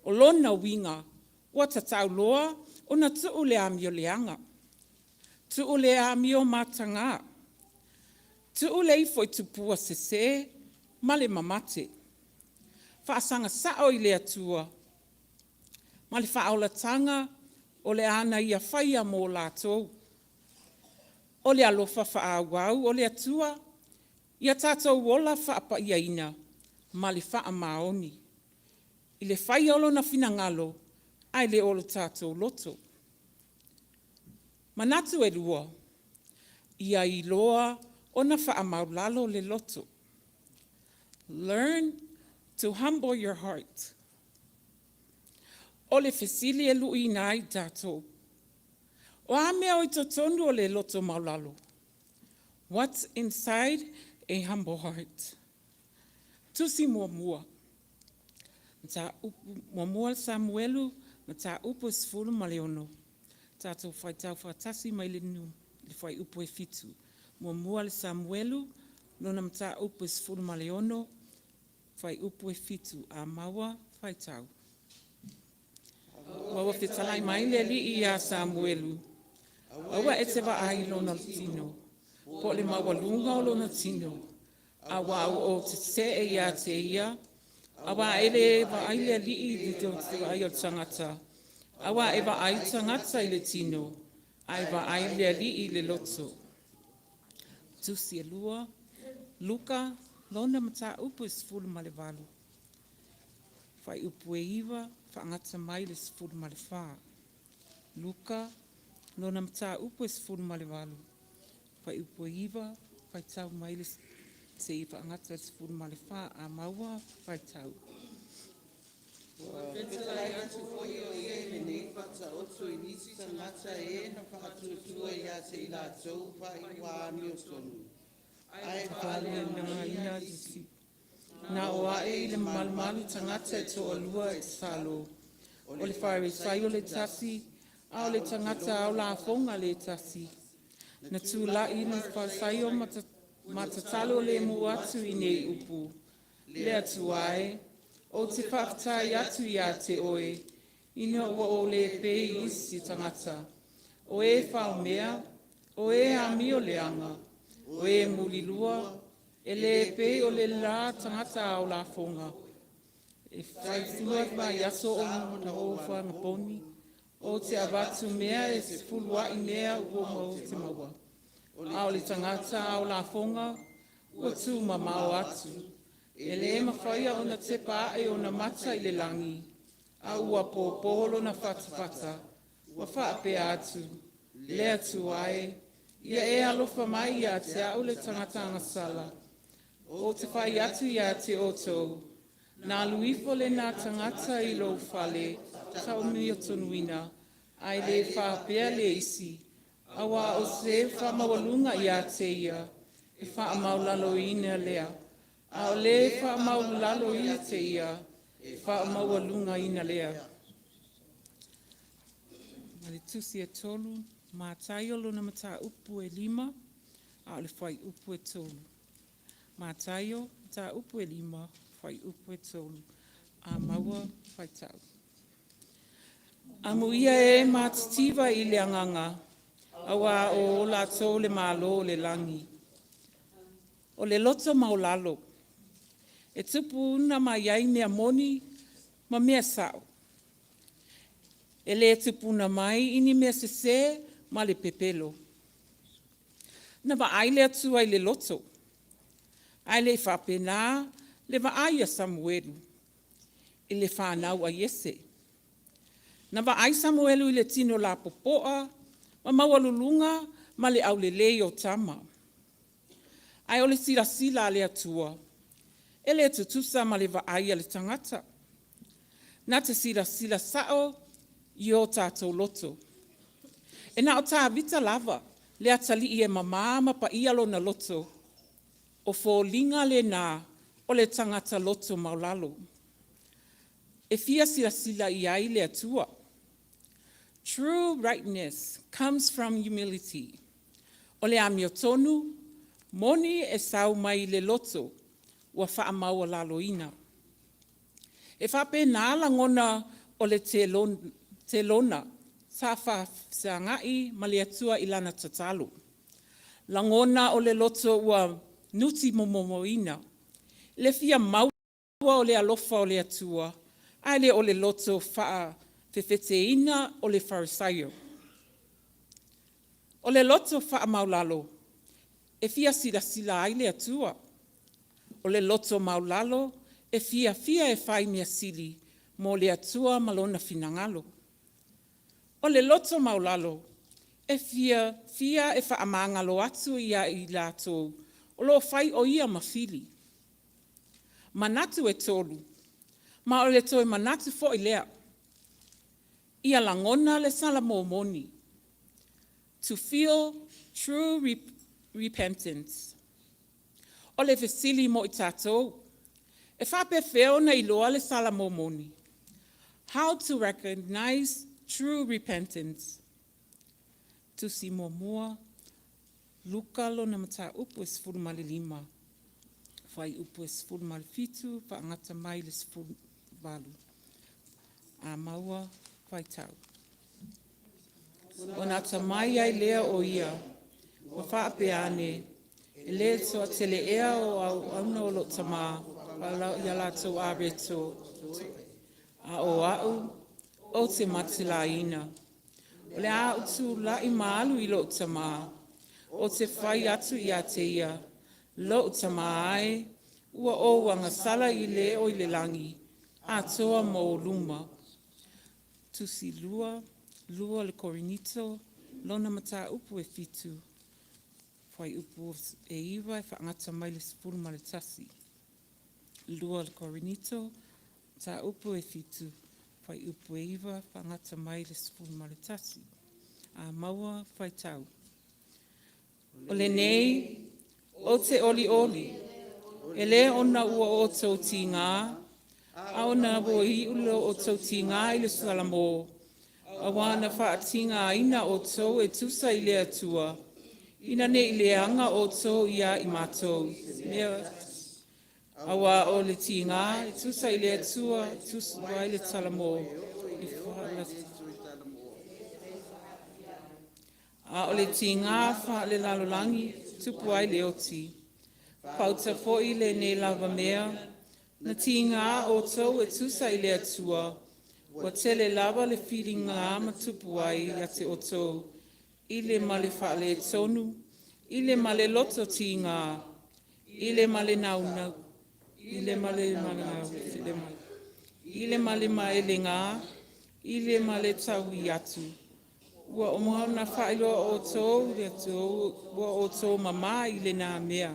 O lona uiga, ua tatau loa ona tuu le amio leaga, tuu le amio mataga, tuu le ifo i tupua sese ma le mamate, faasaga sao i le Atua ma le faaolataga o le a na Ia faia mo latou. O le alofa faaauau o le Atua, ia tatou ola faapaiaina ma le faamaoni i le faia o Lona finagalo ae le o lo tatou loto. Manatu e 2, ia iloa ona faamaualalo le loto. Learn to humble your heart. O le fesili e luiina ai tatou, o a mea o i totonu o le loto maualalo? What's inside a humble heart? Tusi Muamua, 1 Samuelu Mataupu 16, tatou faitau faatasi mai le fuaiupu e 7. 1 Samuelu lona Mataupu 16, fuaiupu e 7. A maua, faitau. Ua fetalai mai le Alii ia Samuelu, “Aua e te vaai i lona tino, po o le maualuga o lona tino, aua ua ou tetee ia te ia, aua e le vaai le Alii i le vaai o le tagata, aua e vaai tagata i le tino, ae vaai le Alii i le loto.” Tusi e 2, Luka, lona mataupu e 18, fuaiupu e 9 faagata mai le 14. Luka, lona mataupu e 18, fuaiupu e 9, faitau mai le seia faagata le 14. A maua, faitau. Ua fetalai atu foi o ia i lenei Faataoto i nisi tagata e na faatuatua ia te i latou faaiuga amiotonu, ae faaleaogaina isi. Na oo ae i le malumalu tagata e toalua e tatalo, o le Faarisaio le tasi, a o le tagata ao lafoga le tasi. Na tulai le Faarisaio ma tatalo lemu atu i nei upu, “Le Atua e, ou te faafetai atu ia te oe, ina ua ou le pei i isi tagata, o e faomea, o e amio leaga, o e mulilua, e le pei o le la tagata ao lafoga. E failua vaiaso ona ou fanaponi, ou te avatu mea e sefulu a'i mea ua ou te maua.” A o le tagata ao lafoga ua tumamao atu, e le mafaia ona tepa ae ona mata i le lagi, a ua pōpō lona fatafata, ua faapea atu, “Le Atua e, ia e alofa mai ia te a'u le tagata agasala.” Ou te fai atu ia te outou, na alu ifo lena tagata i lona fale tauamiotonuina, ae le faapea le isi, auā o se faamaualuga ia te ia, e faamaualaloina lea, a o le faamaualalo ia te ia, e faamaualugaina lea. Ma le tusi e tolu, Mataio lona mataupu e 5, a o le fuaiupu e 3. Mataio, mataupu e 5, fuaiupu e 3. A maua, faitau. Amuia e matitiva i le agaga, auā o latou le Malo o le lagi. O le loto maualalo, e tupuna mai ai mea moni ma mea sa'o. E le tupuna mai i ni mea sesē ma le pepelo. Na vaai le Atua i le loto, ae le i faapena le vaai a Samuelu i le fanau a Iese. Na vaai Samuelu i le tino lapopoa ma maualuluga ma le aulelei o tama. Ae o le silasila a le Atua, e le tutusa ma le vaai a le tagata. Na te silasila sao i o tatou loto. E na o Tavita lava le atalii e mamā ma paia lona loto, o foliga lena o le tagata loto maualalo. E fia silasila i ai le Atua. True rightness comes from humility. O le amiotonu, moni e sau mai le loto ua faamaualaloina. E faapena lagona o le telona sa faafesagai ma le Atua i lana tatalo. Lagona o le loto ua nutimomomoina, le fia maua o le alofa o le Atua, ae le o le loto faafefeteina o le Farisaio. O le loto faamaualalo e fia silasila ai le Atua. O le loto maualalo e fiafia e fai mea sili mo le Atua ma Lona finagalo. O le loto maualalo e fiafia e faamagalo atu ia i latou o lo o fai o ia ma fili. Manatu e 3, ma o le toe manatu foi lea, ia lagona le Salamo moni, to feel true repentance. O le fesili mo i tatou, e faapefea ona iloa le Salamo moni? How to recognize true repentance? Tusi muamua Luka lona mataupu e 15, fuaiupu e 17 faagata mai i le 18. A maua, faitau. Ona atamai ai lea o ia, ua faapea ane, e le toatele ea o auauna o lou tamā ia latou areto, a o au ou te matelaina. O le a ou tulai ma alu i lou tamā, ou te fai atu ia te ia, lou tamā e, ua ou agasala i le o i le lagi, atoa ma ou luma. Tusi 2, 2 le Korinito, lona mataupu e 7, fuaiupu e 9 e faagata mai le 11. 2 le Korinito, mataupu e 7, fuaiupu e 9 faagata mai le 11. A maua, faitau. O lenei, ou te olioli, e lē ona ua outou tigā, a ona ua iu lo outou tigā i le Salamo, auā na faatigāina outou e tusa i le Atua, ina ne i leaga outou ia i matou, mea auā o le tigā e tusa i le Atua e tupu ai le Salamo i A o le tigā faalelalolagi tupu ai le oti. Pauta foi lenei lava mea, na tigā outou e tusa i le Atua, ua tele lava le filiga ma tupu ai ia te outou, i le ma le faaletonu, i le ma le loto tigā, i le ma le naunau, i le ma le naunau, i le ma le maelegā, i le ma le taui atu. Ua uma ona faailoa outou le Atua, ua outou mamā i lena mea.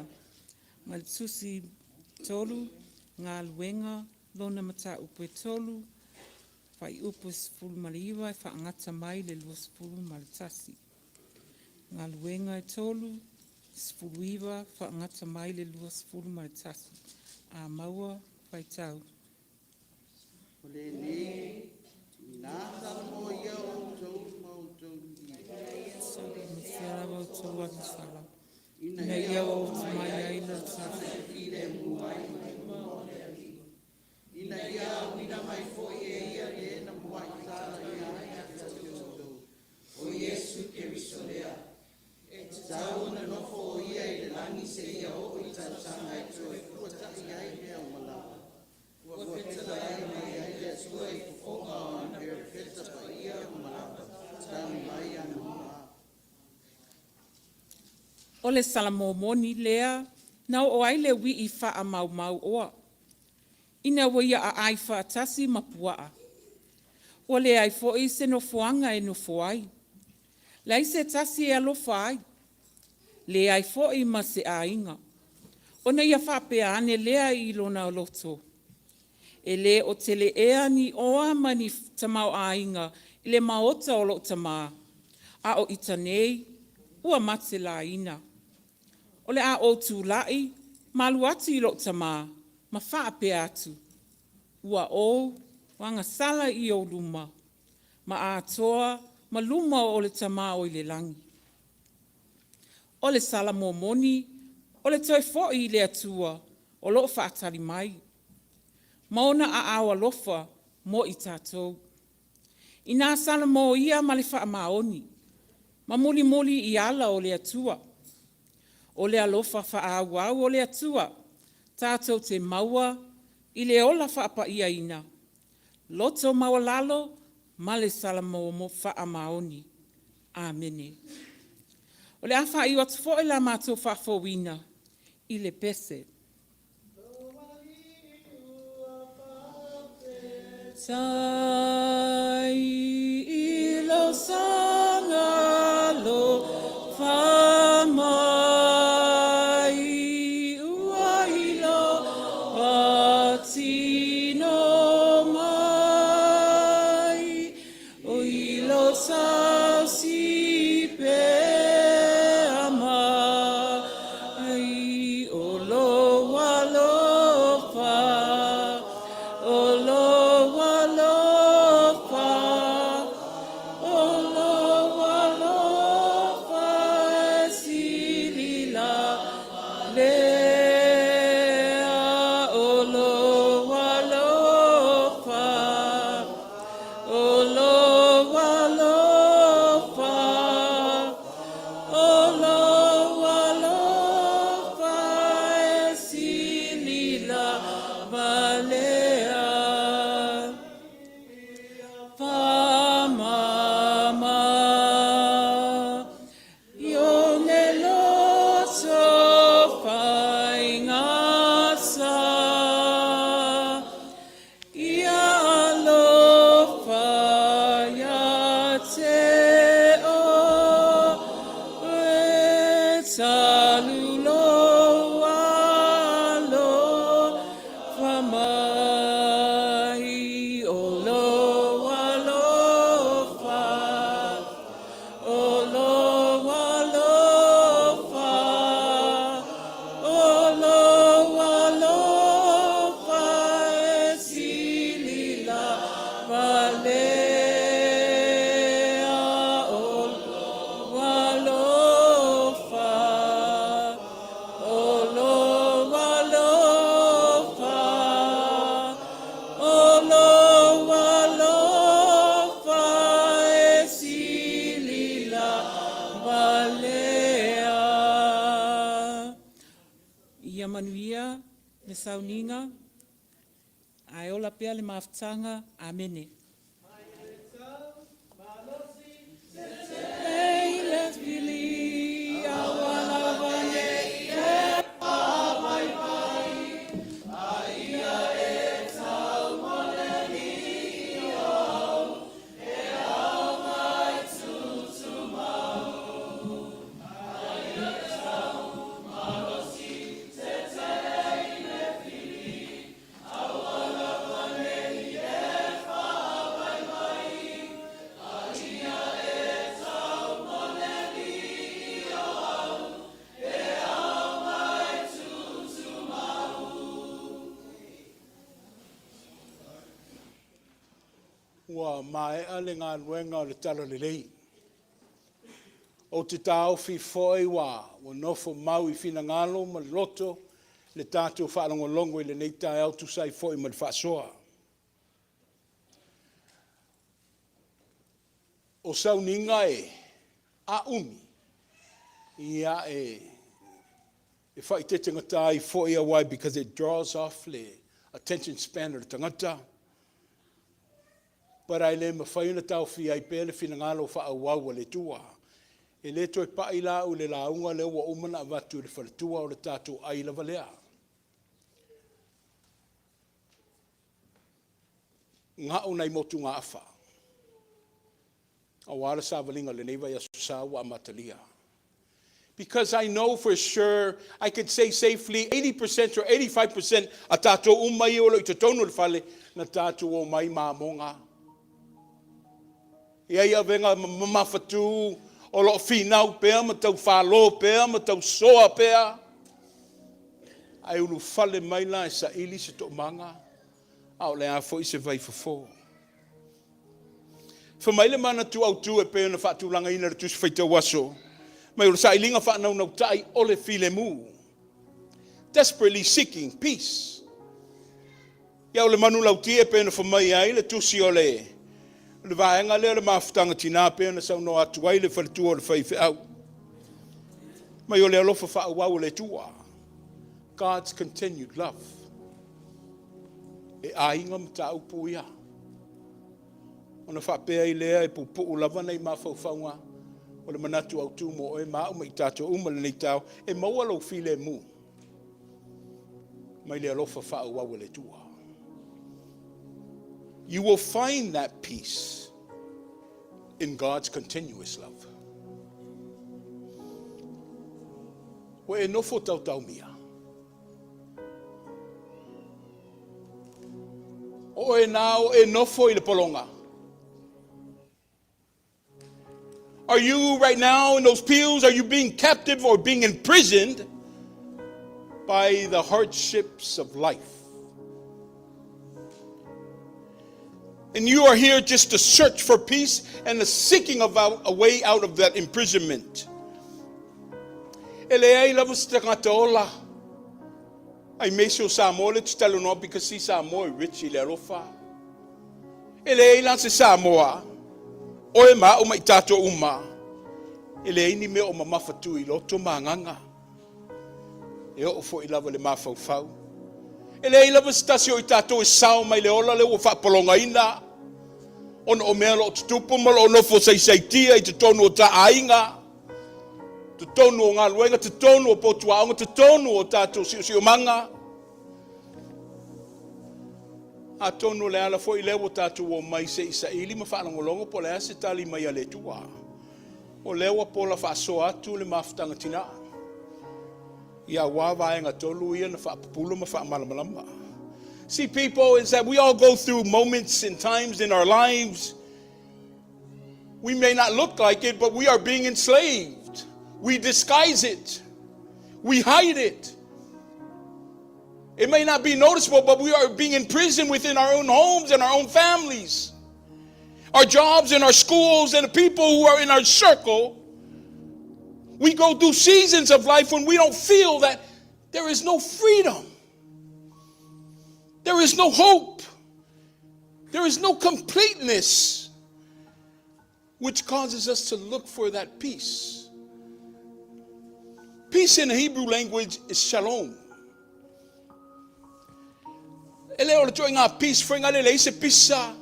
Ma le tusi 3, galuega, lona mataupu e 3, fuaiupu e 19 e faagata mai le 21. Galuega e 3, 19 faagata mai le 21. A maua, faitau. O lenei, na salamo ia outou ma outou Sia outou agasala, ina ia oo mai ai lo tatou Ina ia auina mai foi e ia le na muai tala ia ai ia te outou. O Iesu Keriso lea. E tatau ona nofo o ia i le lagi seia oo i tausaga e toe fuata'i ai mea uma lava. Ua fetalai mai ai le Atua i fofoga o ana perofeta paia uma lava, talu mai anamua. O le Salamo moni lea na oo ai le uii faamaumau oa, ina ua ia aai faatasi ma puaa. Ua leai foi se nofoaga e nofo ai. Leai se tasi e alofa ai. Leai foi ma se aiga. Ona ia faapea ane lea i lona loto, E le o tele ea ni oa ma ni tamaoaiga i le maota o lou tamā, a o ita nei ua mate laina. O le a ou tulai ma alu atu i lou tamā ma faapea atu, Ua ou agasala i ou luma, ma atoa ma luma o le Tama o i le lagi. O le Salamo moni, o le toe foi i le Atua o lo o faatali mai, ma ona aao alofa mo i tatou. Ina Salamo ia ma le faamaoni, ma mulimuli i ala o le Atua. O le alofa faaauau o le Atua tatou te maua i le ola faapaiaina, loto maualalo ma le Salamo faamaoni. Amene. O le a faaiu atu foi la matou faafouina i le pese. Faafetai i lou saga alofa mai, ua iloa tino mai, o i lou tausi pea mai, o lou alofa, o lou alofa, o lou alofa e sili lava lea, o lou alofa, o lou alofa, o lou alofa e sili lava lea. Whamama i o ne loto whaingata, ia alofa ia te oe, talu lou alofa mai, o lou alofa, o lou alofa, o lou alofa e sili lava lea, o lou alofa, o lou alofa, o lou alofa e sili lava lea. Ia manuia le sauniga, ae ola pea le mafutaga. Amene. Ua maea le galuega o le Talalelei. Ou te taofi foi ua nofo mau i finagalo ma le loto le tatou faalogologo i lenei taeao tusa ai foi ma le faasoa. O sauniga e a umi, ia e e faaeteetegata ai foi aua because it draws off le attention span o le tagata. But ae le mafai ona taofia ai pea le finagalo faaauau o le Atua. E le toe pai la au i le lauga lea ua uma ona avatu i le faletua o le tatou ai lava lea. Ga'o nai motugaafa aua le savaliga o lenei vaiaso sa ua amatalia. Because I know for sure, I could say safely, 80% or 85% a tātou uma ia o lo o i totonu o le fale, na tātou omai ma amoga. E i ai avega mamafatū o lo o finau pea ma tau falo pea ma tau soa pea, ae ulufale mai la e saili se toomaga, a o le a foi se vaifofo. Fai mai le manatu autu e pei ona faatulagaina i le Tusi Faitau Aso, mai o le sailiga faanaunautai o le filemu. Desperately seeking peace. Ia o le manulauti e pei ona fai mai ai le tusi o le le vaega lea o le mafutaga tinā pei ona saunoa atu ai le faletua o le faifeau. Mai o le alofa faaauau o le Atua. God's continued love. E aiga mataupu ia. Ona faapea ai lea e puupuu lava nai mafaufauga o le manatu autu mo oe ma au ma i tatou uma i lenei taeao, e maua lou filemu mai le alofa faaauau o le Atua. You will find that peace in God's continuous love. Ua e nofo taotaomia. O oe nā o e nofo i le pologa. Are you right now in those pews? Are you being captive or being imprisoned by the hardships of life? And you are here just to search for peace and the seeking of a way out of that imprisonment. E leai lava se tagata ola. Aemaise o Samoa lea ou te talanoa because see Samoa e rich i le alofa. E leai la se Samoa, oe ma au ma i tatou uma, e leai ni mea o mamafa tu i loto ma agaga. E oo foi lava i le mafaufau. E leai lava se tasi o i tatou e sao mai le ola lea ua faapologaina ona o mea o lo o tutupu ma o lo o nofo saisaitia i totonu o ta aiga, totonu o galuega, totonu o potu aoga, totonu o tatou siosiomaga. Atonu o le ala foi lea ua tatou omai se i saili ma faalogologo po o le a se tali mai a le Atua. O lea ua pola faasoa atu le mafutaga tinā. Ia aua vaega tolu ia na faapupula ma faamalamalama. See, people, is that we all go through moments and times in our lives. We may not look like it, but we are being enslaved. We disguise it. We hide it. It may not be noticeable, but we are being imprisoned within our own homes and our own families, our jobs and our schools and the people who are in our circle. We go through seasons of life when we don't feel that there is no freedom. There is no hope. There is no completeness, which causes us to look for that peace. Peace in the Hebrew language is shalom. E le o le ituaiga peace foi lea e leai se pisa.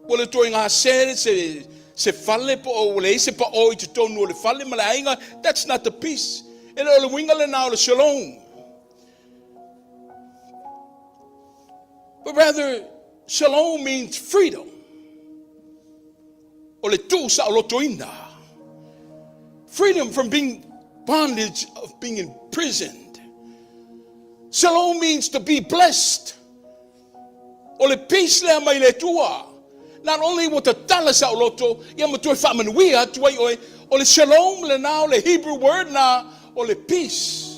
Po o le ituaiga se fale po o leai se pao i totonu o le fale ma le aiga. That's not the peace. E le o le uiga lena o le shalom. But rather, shalom means freedom. O le tuusaolotoina. Freedom from being bondage of being imprisoned. Shalom means to be blessed. O le peace lea mai le Atua. Not only ua tatala saoloto, ia ma toe faamanuia atu ai oe, o le shalom lena, o le Hebrew word na, o le peace.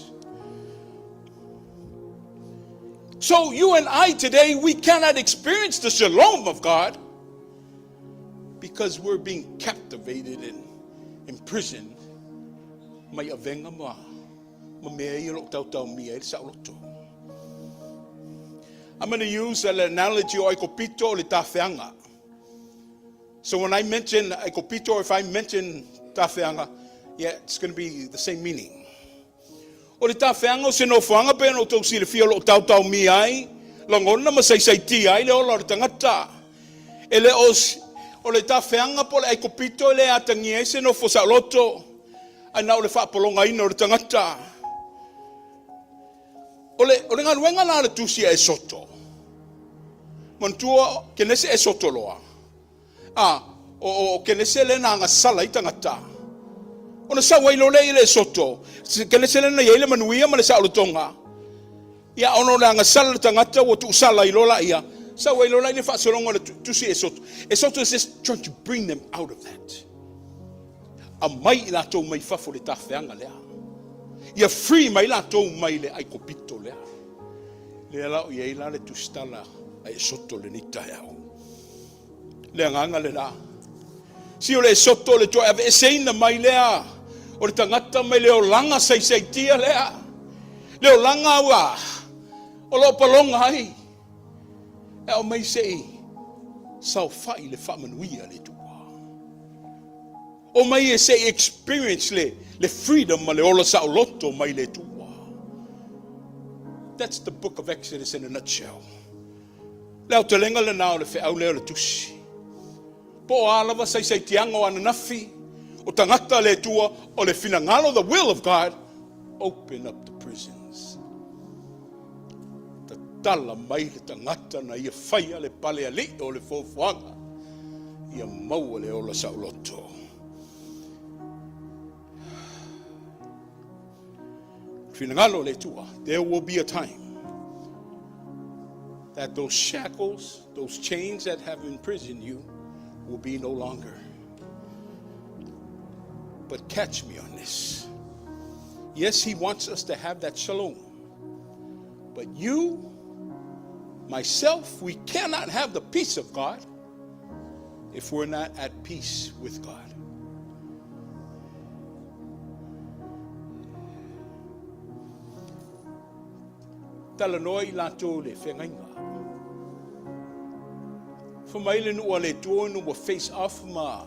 So you and I today, we cannot experience the shalom of God because we're being captivated and imprisoned mai avega ma mea ia o lo o taotaomia ai le saoloto. I'm going to use an analogy o Aikopito o le tafeaga. So when I mention Aikopito or if I mention tafeaga, yeah, it's going to be the same meaning. O le tafeaga o se nofoaga pei ona outou silafia o lo o taotaomia ai, lagona ma saisaitia ai le ola o le tagata. E le o, o le tafeaga po o le aikopito e le atagia ai se nofo saoloto, ae na o le faapologaina o le tagata. O le, o le galuega la a le tusi a Esoto, manatua Kenese Esoto loa, a, o, o Kenese lea na agasala ai tagata. Ona sau ai loa lea i le Esoto, kenese lea na i ai le manuia ma le saolotoga. Ia, ona o le agasala le tagata ua tuusala ai loa laia, sau ai loa la i le faasologa o le tusi Esoto. Esoto is just trying to bring them out of that. Aumai i latou mai fafo le tafeaga lea. Ia free mai latou mai le Aikopito lea. Lea la o i ai la le tusitala a Esoto lenei taeao. Le agaga lena. Si o le Esoto le toe aveeseina mai lea o le tagata mai le olaga saisaitia lea. Le olaga ua o lo o paloga ai. E aumai se i saofai le faamanuia le Atua. Omai e se i experience le, le freedom ma le ola saoloto mai le Atua. That's the book of Exodus in a nutshell. Le aotelega lena o le feau lea o le tusi. Po o a lava saisaitiaga o ananafi, o tagata a le Atua, o le finagalo, the will of God, open up the prisons. Tatala mai le tagata na ia faia le pale alii o le foafoaga, ia maua le ola saoloto. Finagalo o le Atua, there will be a time that those shackles, those chains that have imprisoned you will be no longer. But catch me on this. Yes, he wants us to have that shalom. But you, myself, we cannot have the peace of God if we're not at peace with God. Talanoa i latou le feagaiga. Fa mai le nuu a le Atua ina ua face off ma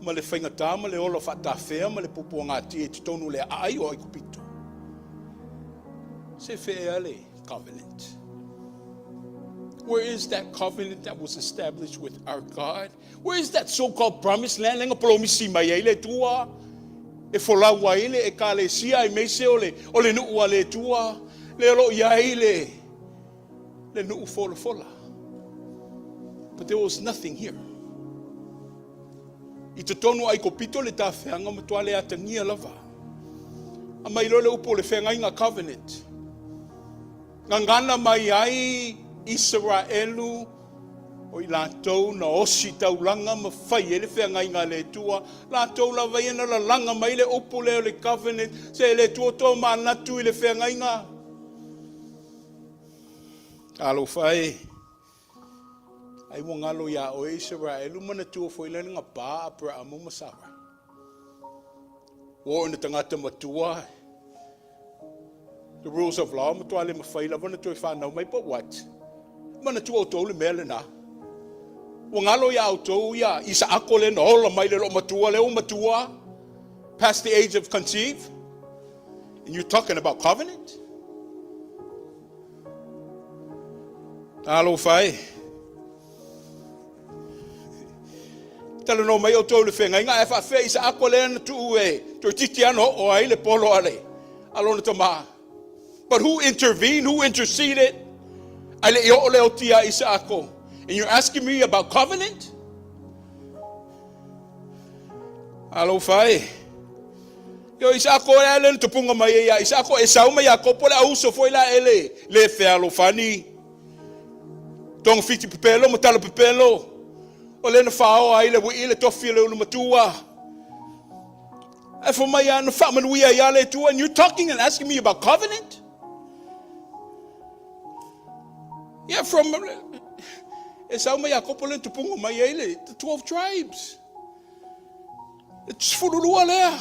ma le faigata ma le ola faatafea ma le puapuagatia i totonu o le aai o Aikupito. Se fea le covenant. Where is that covenant that was established with our God? Where is that so-called promised land? Lenga polomisi mai ai le Atua e folau ai le ekalesia aemaise o le, o le nuu a le Atua le o lo o i ai le, le nuu folafola. But there was nothing here. I totonu o Aikopito le tafeaga matua le atagia lava. A mai loa le upu o le feagaiga covenant. Gagana mai ai Isaraelu o i latou na osi taulaga ma fai ai le feagaiga a le Atua, latou lava ia na lalaga mai le upu lea o le covenant, se le Atua to manatu i le feagaiga. Talofa e! Ai ua galo iā oe Isaraelu, manatua foi le gapa a Aperaamu ma Sara. Ua oo ina tagata matua, the rules of law, matua le mawhai lava na toe whanau mai, but what? Manatua outou le mea lena. Ua galo iā outou ia Isaako le na ola mai le loo matua le ua matua, past the age of conceive, and you're talking about covenant? Talofa e. Talanoa mai outou i le feagaiga, ae faafefea Isaako lea na tuu e toeitiiti lava na oo ai le polo a le a lona tama. But who intervened? Who interceded? Ae le i oo le oti ia Isaako. And you're asking me about covenant? Alofa e. Io Isaako e ale na tupunga mai e ia Isaako Esau ma Iakopo le auso foi la ele le fealofani. Togafiti pepelo ma tala pepelo. O le na whaoa ai le wii le tofi o le ulumatua. Ae fai mai a na faamanuia ia le Atua and you're talking and asking me about covenant? Yeah, from Esau ma Iakopo le tupunga mai ai le the 12 tribes. Le 12 lea.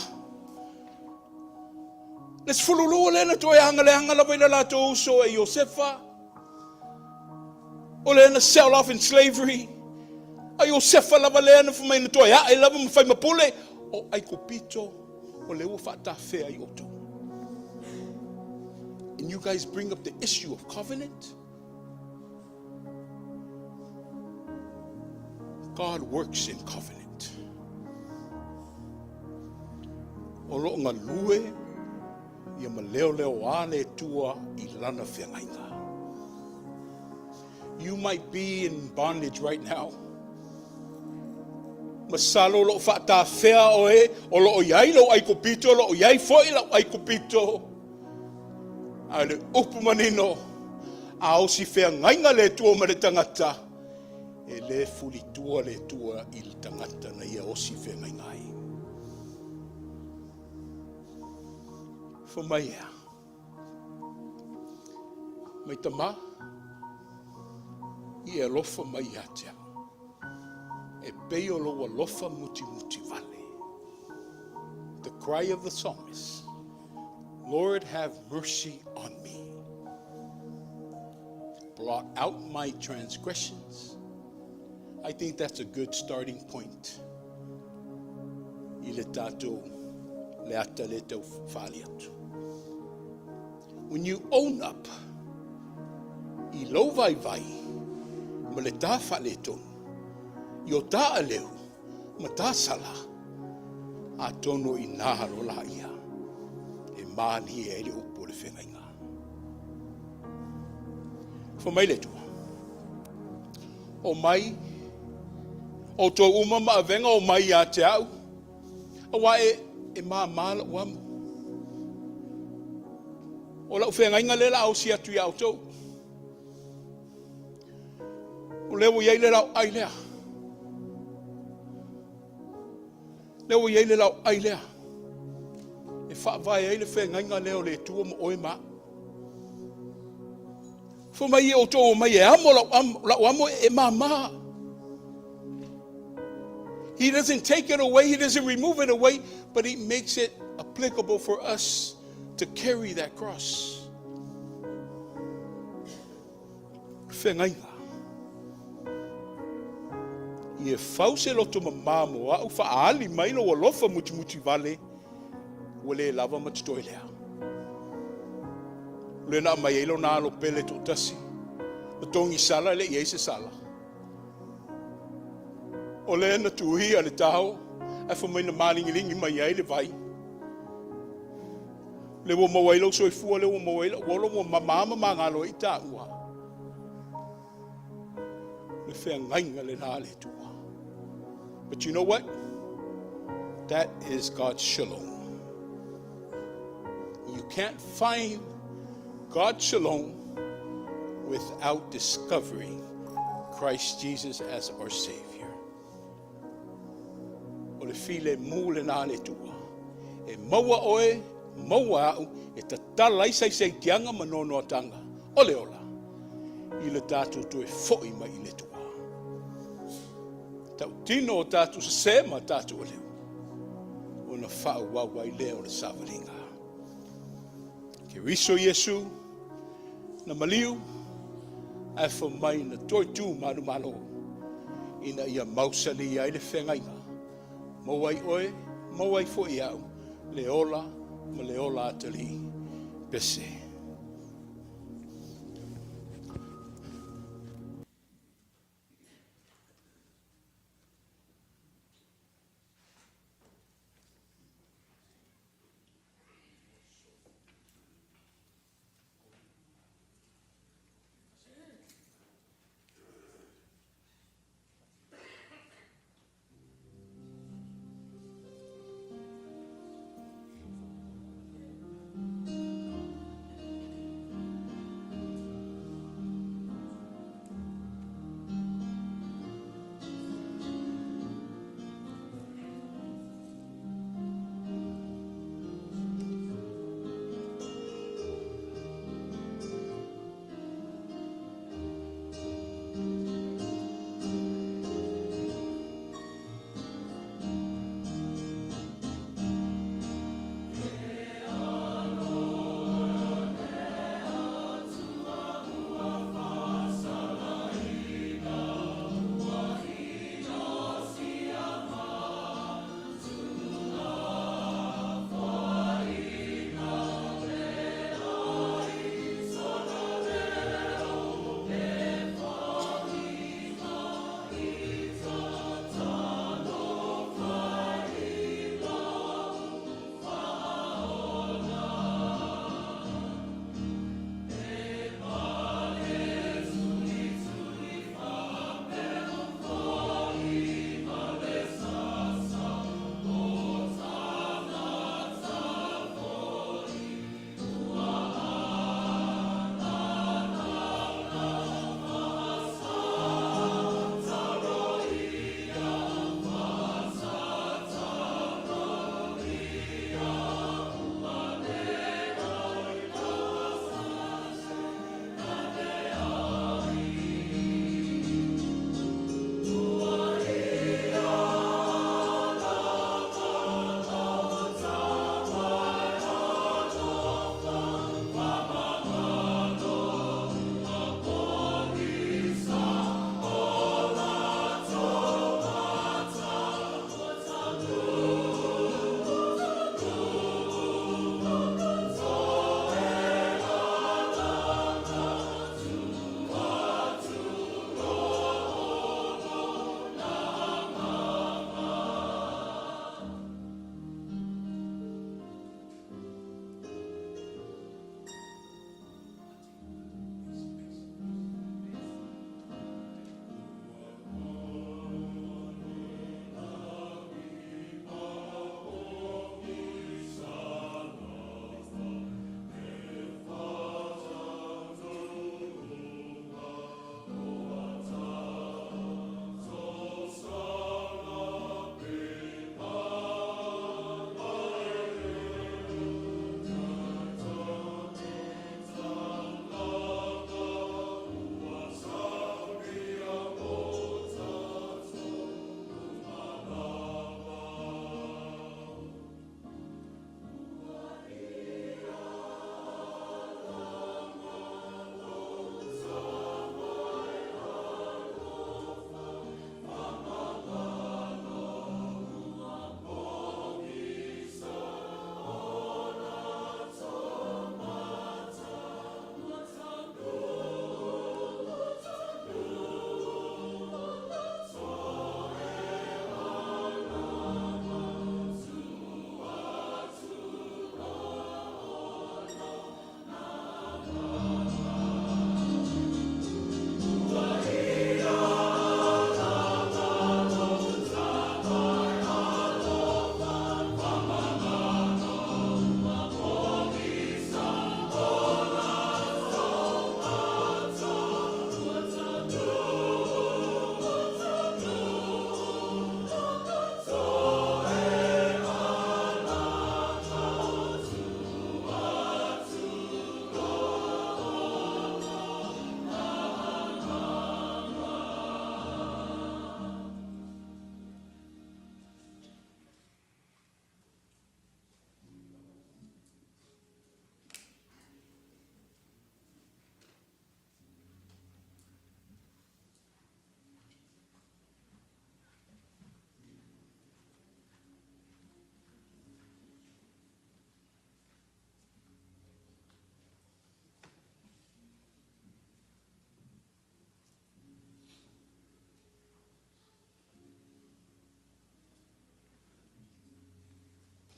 Le 12 lea na toe agaleaga lava i le latou uso e Iosefa. O lea na sell off in slavery. A Iosefa lava lea na fai mai na toe ae lava ma fai ma pule. O Aikupito, o lea ua faatafea ai outou. And you guys bring up the issue of covenant? God works in covenant. O lo o galue ia ma leoleoā le Atua i lana feagaiga. You might be in bondage right now. Masalo o lo o faatafea oe, o lo o i ai lou aikupito, o lo o i ai foi lau aikupito. A o le upu manino, a osi feagaiga le Atua ma le tagata, e le fulitua le Atua i le tagata na ia osi feagaiga ai. Fai mai ea? Mai tamā, i e alofa mai ia te au, e pei o lou alofa mutimuti vale. The cry of the psalmist, Lord, have mercy on me. Blot out my transgressions. I think that's a good starting point i le tatou le ata le tau whaali atu. When you own up i lou vaivai ma le tā faaletonu, i o tā aleu ma tā sala, atonu i nā halo la ia e mālie ai le upu o le feagaiga. Fai mai le Atua, Omai, outou uma ma avega omai ia te au, auā e, e māmā lou amo. O lau feagaiga lea o le a osi atu iā outou. O lea ua i ai le laoai lea. Lea ua i ai le laoai lea e faavae ai le feagaiga lea o le Atua ma oe ma au. Fai mai e outou omai e amo lau amo, lau amo e māmā. He doesn't take it away, he doesn't remove it away, but he makes it applicable for us to carry that cross. Feagaiga. Ia fau se loto mamā mo au, faaali mai lou alofa mutimuti vale, ua le lava ma totoe lea. O lea na aumai ai lona alo pele toatasi, na togi sala e le i ai se sala. O lea na tuia le tao, ae fai mai na māligilingi mai ai le vai. Lea ua maua ai lou soifua, lea ua maua ai lou ola, ua mamā ma magalo ai taua. Le feagaiga lena a le Atua. But you know what? That is God's shalom. You can't find God's shalom without discovering Christ Jesus as our Savior. O le filemu lena a le Atua. E maua oe, maua au, e tatala ai saisaitiaga ma noanoatanga o le ola i le tatou toe foi mai i le Atua. Tautino o tatou sese ma tatou aleu, ona faaauau ai lea o le savaliga. Keriso Iesu na maliu ae fai mai na toe tu manumalo ina ia mausali ai le feagaiga. Maua ai oe, maua ai foi au le ola ma le ola atalii. Pese.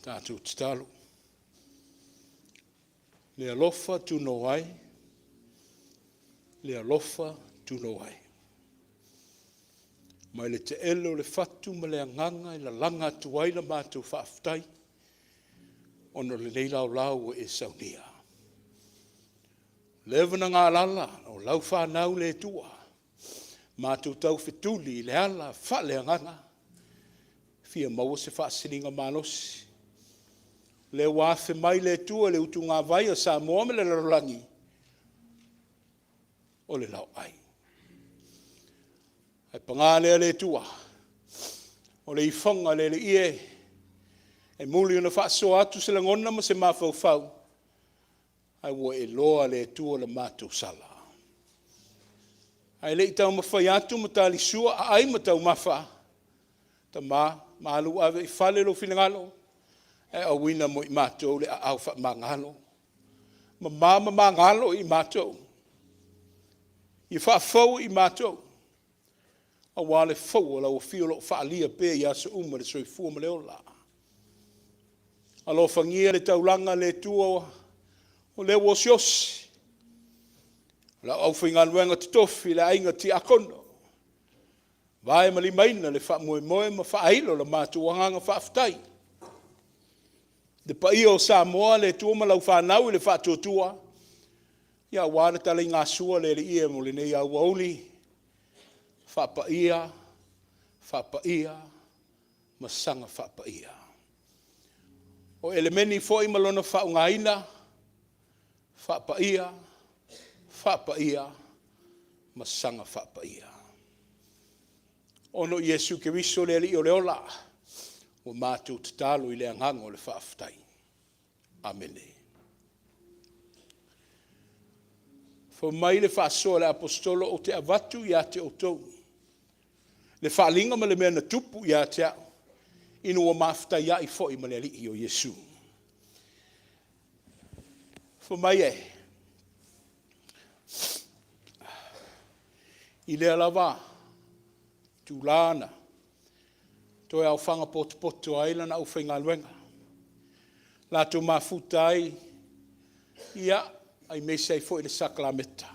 Tatou tatalo. Le alofa tunoa ai, le alofa tunoa ai. Mai le taele o le fatu ma le agaga e lalaga atu ai la matou faafetai ona o lenei laolao ua e saunia. Ua leva ona galala o lau fanau le Atua, matou taufetuli i le ala faaleagaga, e fia maua se faasiligamalosi. O lea ua afe mai le Atua i le utugavai a Samoa ma le lalolagi, o le laoai. Ae paga lea le Atua, o le ifoga a le Alii e, e muli ona faasoa atu se lagona ma se mafaufau, ae ua e iloa le Atua le matou sala. Ae le i taumafai atu ma talisua aai ma taumafa, Tama, malu ave i fale lou finagalo ae auina mo i matou le aao faamagalo. Mama ma magalo i matou, ia faafou i matou aua le fou o lau afio o lo o faaalia pea i aso uma i le soifua ma le ola. Alofagia le taulaga le Atua o lea ua osiosi, lau aufaigaluega totofi, le aiga tiakono, vae ma limaina le faamoemoe ma faailo le matou agaga faafetai. Le paia o Samoa le Atua ma lau fanau i le faatuatua, aua le taligasua a le Alii e mo lenei aoauli, faapaia, faapaia ma saga faapaia. O elemeni foi ma lona faaaogaina, faapaia, faapaia ma saga faapaia. Ona o Iesu Keriso o le Alii o le ola, ua matou tatalo i le agaga o le faafetai. Amene. Fai mai le faasoa a le Aposetolo ou te avatu ia te outou le faaaliga ma le mea na tupu ia te au, ina ua ma fetaiai foi ma le Alii o Iesu. Fai mai e, i lea lava itula na toe aofaga potopoto ai lana aufaigaluega, latou mafuta ai, ia, aemaise ai foi le sakalameta.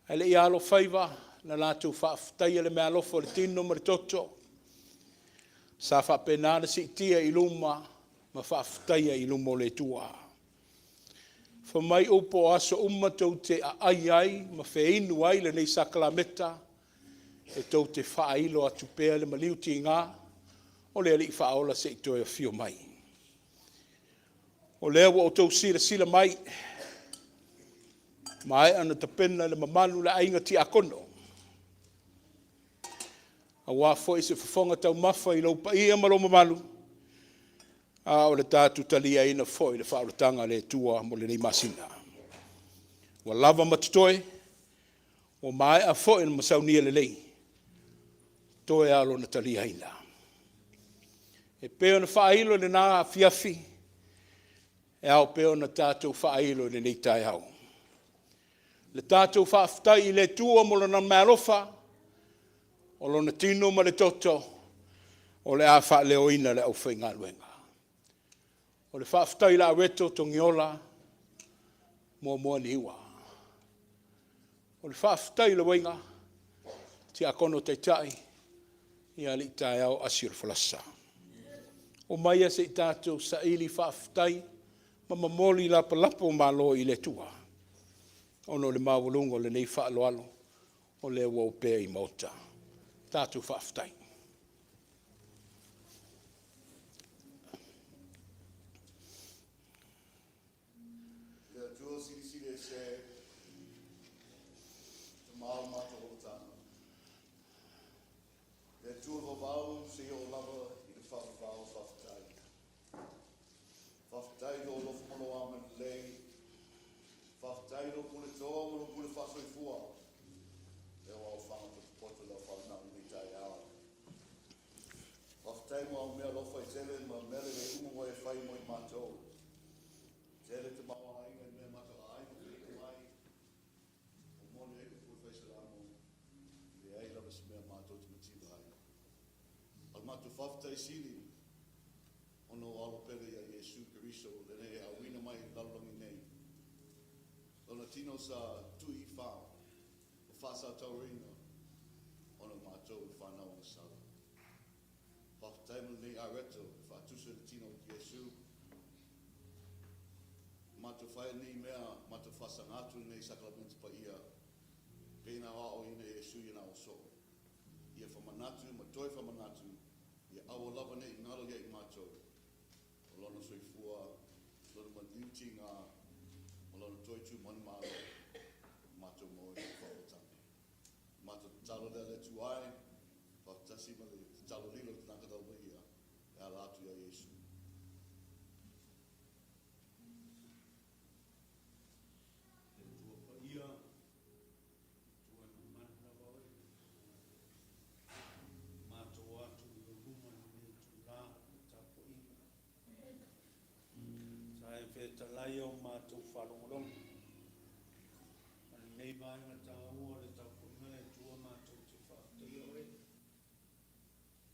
Ae le i alofaiva na latou faafetaia le meaalofa o le tino ma le toto, sa faapena ona siitia i luma ma faafetaia i luma o le Atua. Fai mai upu, o aso uma tou te aai ai ma feinu ai lenei sakalameta, e tou te faailo atu pea le maliu tiga o le Alii Faaola seia toe afio mai. O lea ua outou silasila mai, ua maea ona tapena e le mamalu o le aiga tiakono, aua foi se fofoga taumafa i lou paia ma lou mamalu, a o le tatou taliaina foi o le faaolataga a le Atua mo lenei masina. Ua lava ma totoe, ua maea foi ona saunia lelei, toe lava o lona taliaina. E pei ona faailo i lena afiafi, e ao pea ona tatou faailo i lenei taeao le tatou faafetai i le Atua mo Lana meaalofa, o Lona tino ma le toto o le a faaleoina e le aufaigaluega. O le faafetai i le aueto Togiola Moamoa Niua. O le faafetai i le ueiga, Tiakono Taitai, ia alii taeao asi o le folasa. Omaia se i tatou saili faafetai ma momoli lapalapa o malo i le Atua ona o le maualuga o lenei faaaloalo o lea ua opea i maota. Tatou faafetai. Le Atua Silisili Ese, Tama o le matou olataga, le Atua vavau seia oo lava i le faavavau, faafetai. Faafetai i lou alofa ma lou agalelei, faafetai i lou puletoa ma lou pule faasoifua, lea ua aofaga potopoto lau fanau i lenei taeao. Faafetai mo au meaalofa e tele ma mea lelei uma ua e fai mo i matou. Tele tamaoaiga i mea matavaai ma feita mai, momoli ai upu a le Fai Salamo, e leai lava se mea matou te mativa ai. O le matou faafetai sili, Ona o alo pele ia Iesu Keriso lena e auina mai i le lalolagi nei Lona tino sa tui i fao ma faasataurina ona o matou le fanau agasala. Faafetai mo lenei areto e faatusa i le tino o Iesu. Matou fai lenei mea, matou faasaga atu lenei sakalamene paia, pei na aoaoina e Iesu i ana ausoo, ia famanatu ma toe famanatu, ia aua lava ne i galo ia i matou, o Lona soifua, Lona maliu tiga, ma Lona toe tu manumalo, matou maua ai le faaolataga. Matou tatalo lea le Atua e, faatasi ma le tatalo lilo i le tagata taumai e ala atu ia Iesu. Le Atua Paia, Atua e mamalu lava Oe, matou atu i Ou luma i lenei itula o le tapuaiga. Sa e fetalai au matou faalogologo ma lenei vaega taua o le tapuaiga le Atua matou te faafetaia Oe.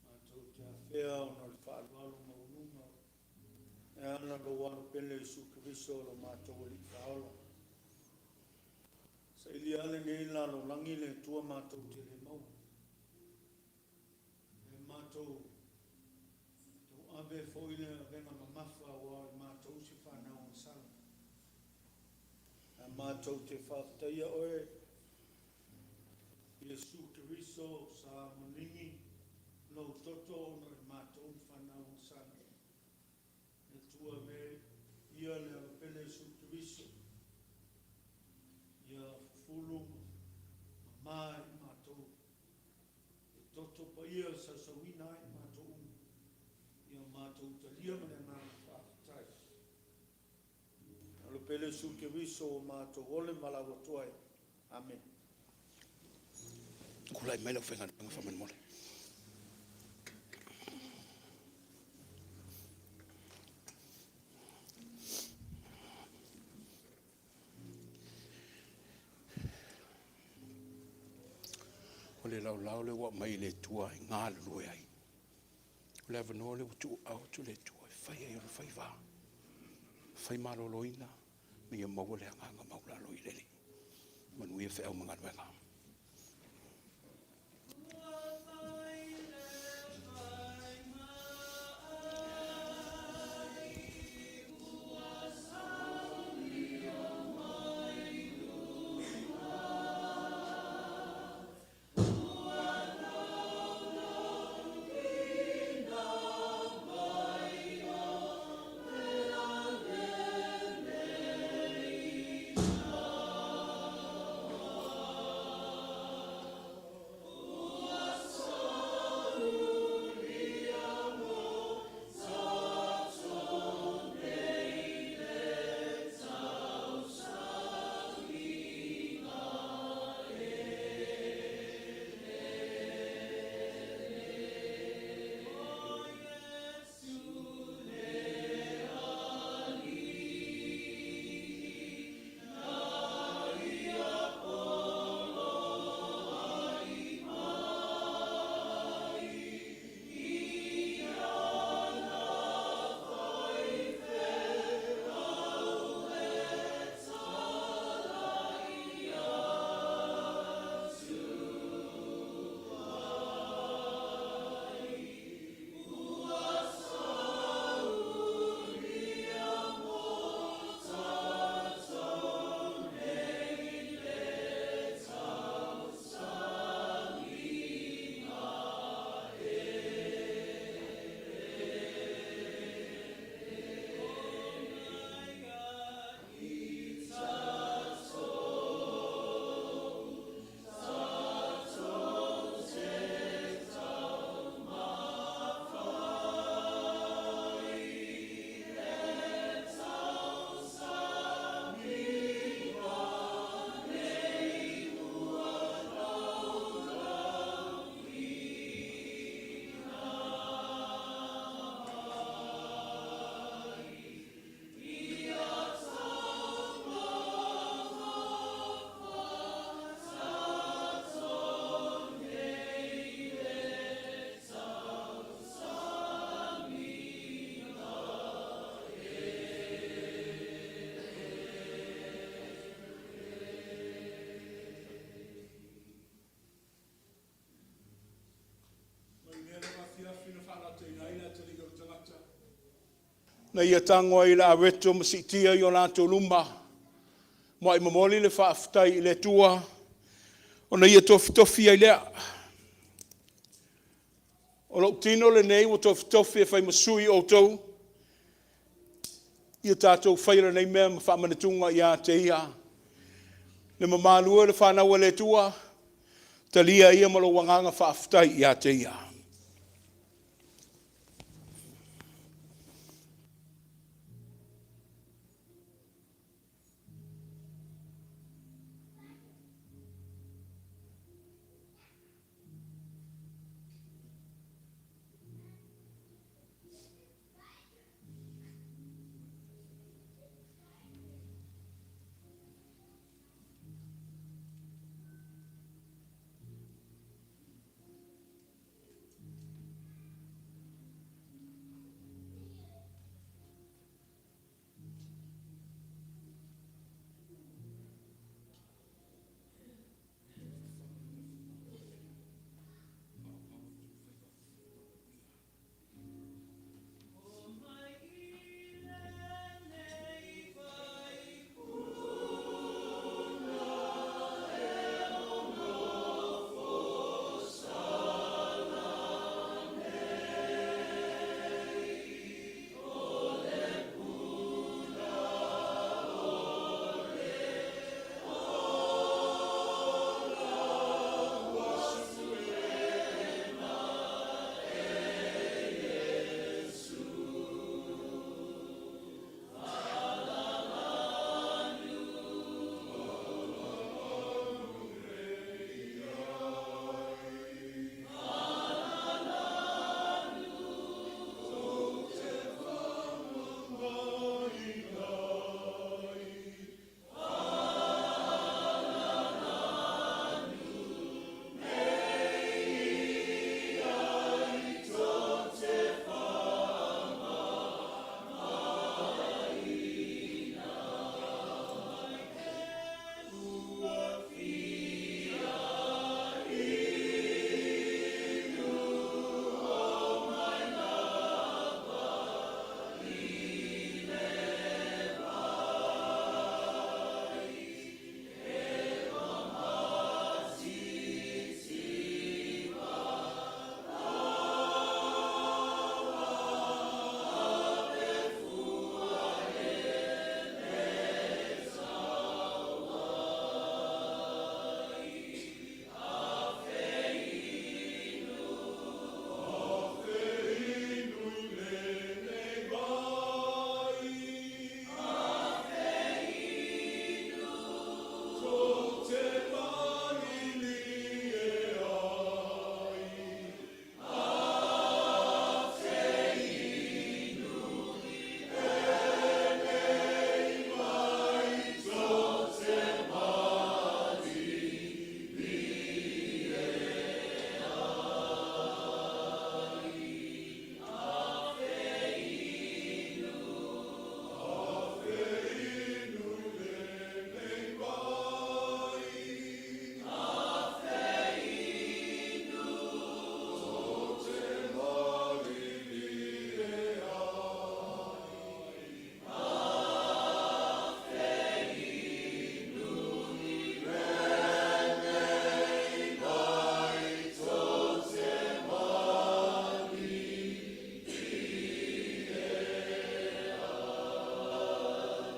Matou te afea ona o le faaaloalo maualuga e ala lou Alo pele Iesu Keriso o lo matou Alii Faaola. Sailia lenei lalolagi le Atua matou te le maua. E matou tauave foi le avega mamafa aua o i matou se fanau agasala. Ae matou te faafetaia Oe, Iesu Keriso sa maligi lou toto ona o i matou ni fanau agasala. Le Atua e ia le Alo pele Iesu Keriso ia fufulu ma mama i matou le toto paia e sausauina ai matou uma. Ia matou talia ma le agaga faafetai. Alo pele Iesu Keriso ua matou ole ma lau atu ai. Amene. Tulai mai lau faigaluega faamolemole. O le laolao lea ua aumai e le Atua e galulue ai. O le avanoa lea ua tuuao atu e le Atua e fai ai ona faiva, fai maloloina, ma ia maua le agaga maualalo i le Alii. Manuia feau ma galuega. Na ia tago ai i le areto ma siitia i o latou luma, muai momoli le faafetai i le Atua, ona ia tofitofi ai lea. O lou tino lenei ua tofitofi e fai ma sui o outou, ia tatou faia lenei mea ma faamanatuga ia te Ia. Le mamalu e o le fanau a le Atua, talia ia ma lou agaga faafetai ia te Ia.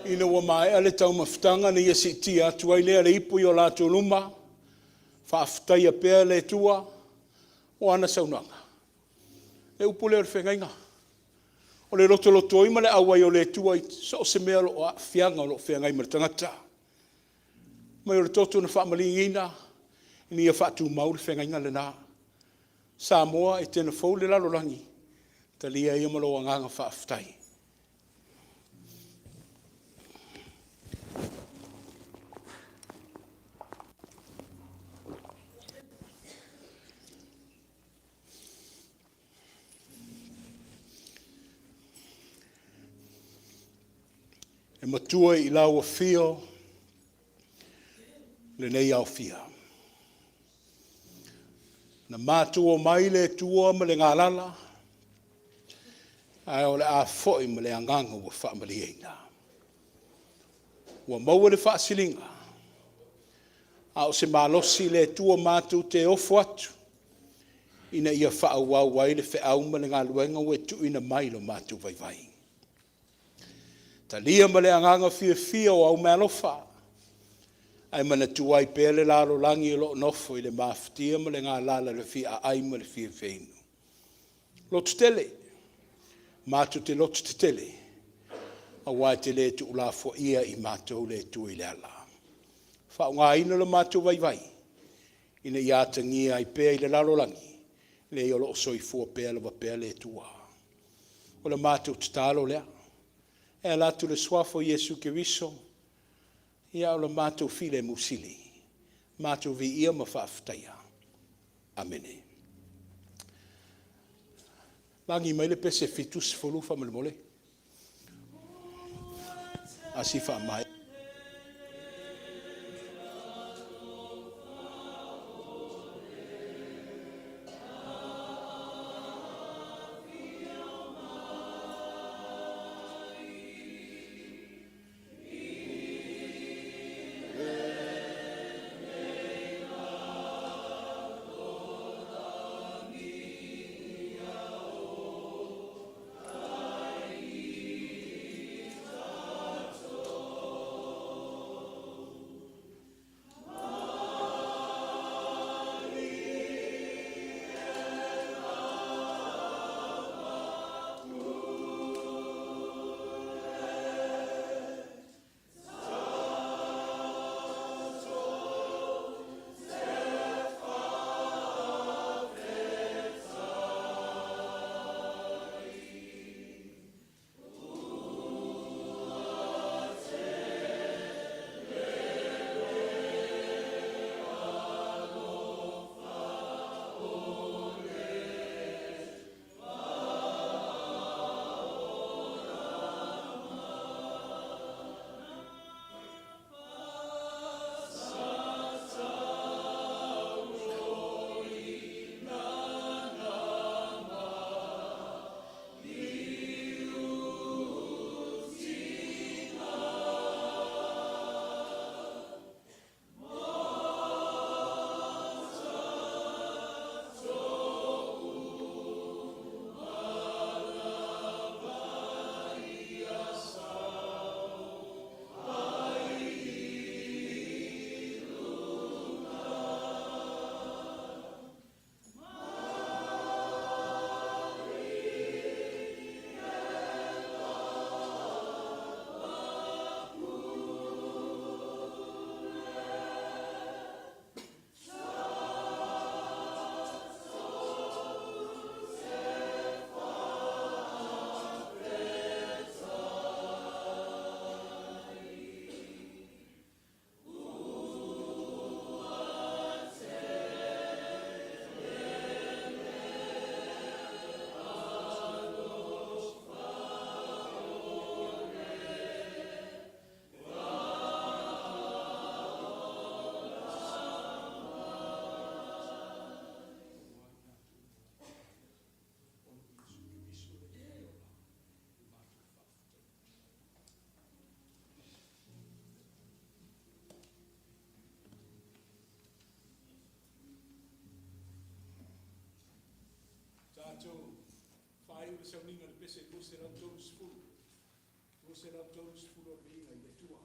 Ina ua maea le taumafataga na ia siitia atu ai lea le ipu i o latou luma, faafetaia pea le Atua mo ana saunoaga. O le upu lea o le feagaiga, o le lotolotoi ma le auai o le Atua i so o se mea o lo o aafiaga o lo o feagai ma le tagata. Fai mai o le toto na faamaligiina ina ia faatumau le feagaiga lena. Samoa, Etena fou le lalolagi, talia ia ma lou agaga faafetai. E matua i lau afio lenei aofia. Na matou omai le Atua ma le galala. Ae o le a foi ma le agaga ua faamalieina. Ua maua le faasiliga, a o se malosi i le Atua matou te ofo atu ina ia faaauau ai le feau ma le galuega ua e tuuina mai i lo matou vaivai. Talia ma le agaga fiafia o au meaalofa, ae manatua ai pea le lalolagi o lo o nofo i le mafatia ma le galala i le fia aai ma le fia feinu. Lototele, matou te lototetele, aua e te le tuulafoaia i matou le Atua i le ala. Faaaogaina lo matou vaivai ina ia atagia ai pea i le lalolagi, leai o lo o soifua pea lava pea le Atua. O le matou tatalo lea, e ala atu i le Suafa o Iesu Keriso, ia o le matou Filemu Sili, matou viia ma faafetaia. Amene. Lagi mai le pese 70 faamolemole. Asi faamaea. Tatou faaiu le sauniga i le pese 230, 230 o le Viiga i le Atua.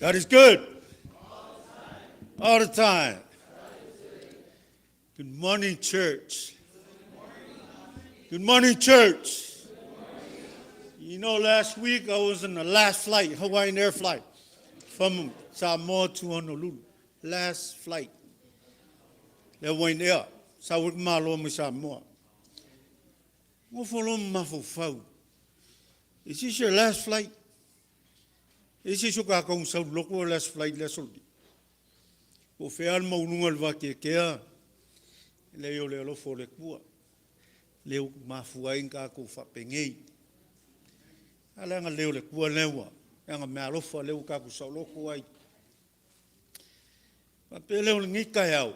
God is good. All the time. Good morning, church. Good morning, church. You know, last week I was in the last flight, Hawaiian Air flight, from Samoa to Honolulu. Last flight. Le Hawaiian Air. Sa ua malo mai Samoa. Nofo loa ma mafaufau. Is this your last flight? E se isi o kākou na sau i le lotu o le last flight i le aso lenei. Po o fea le maualuga o le vateatea, e leai o le alofa o le Atua lea ua mafua ai ona tatou faapenei. A le agalelei o le Atua lea ua, le ana meaalofa lea ua tatou saoloto ai. Faapea lea o lenei taeao,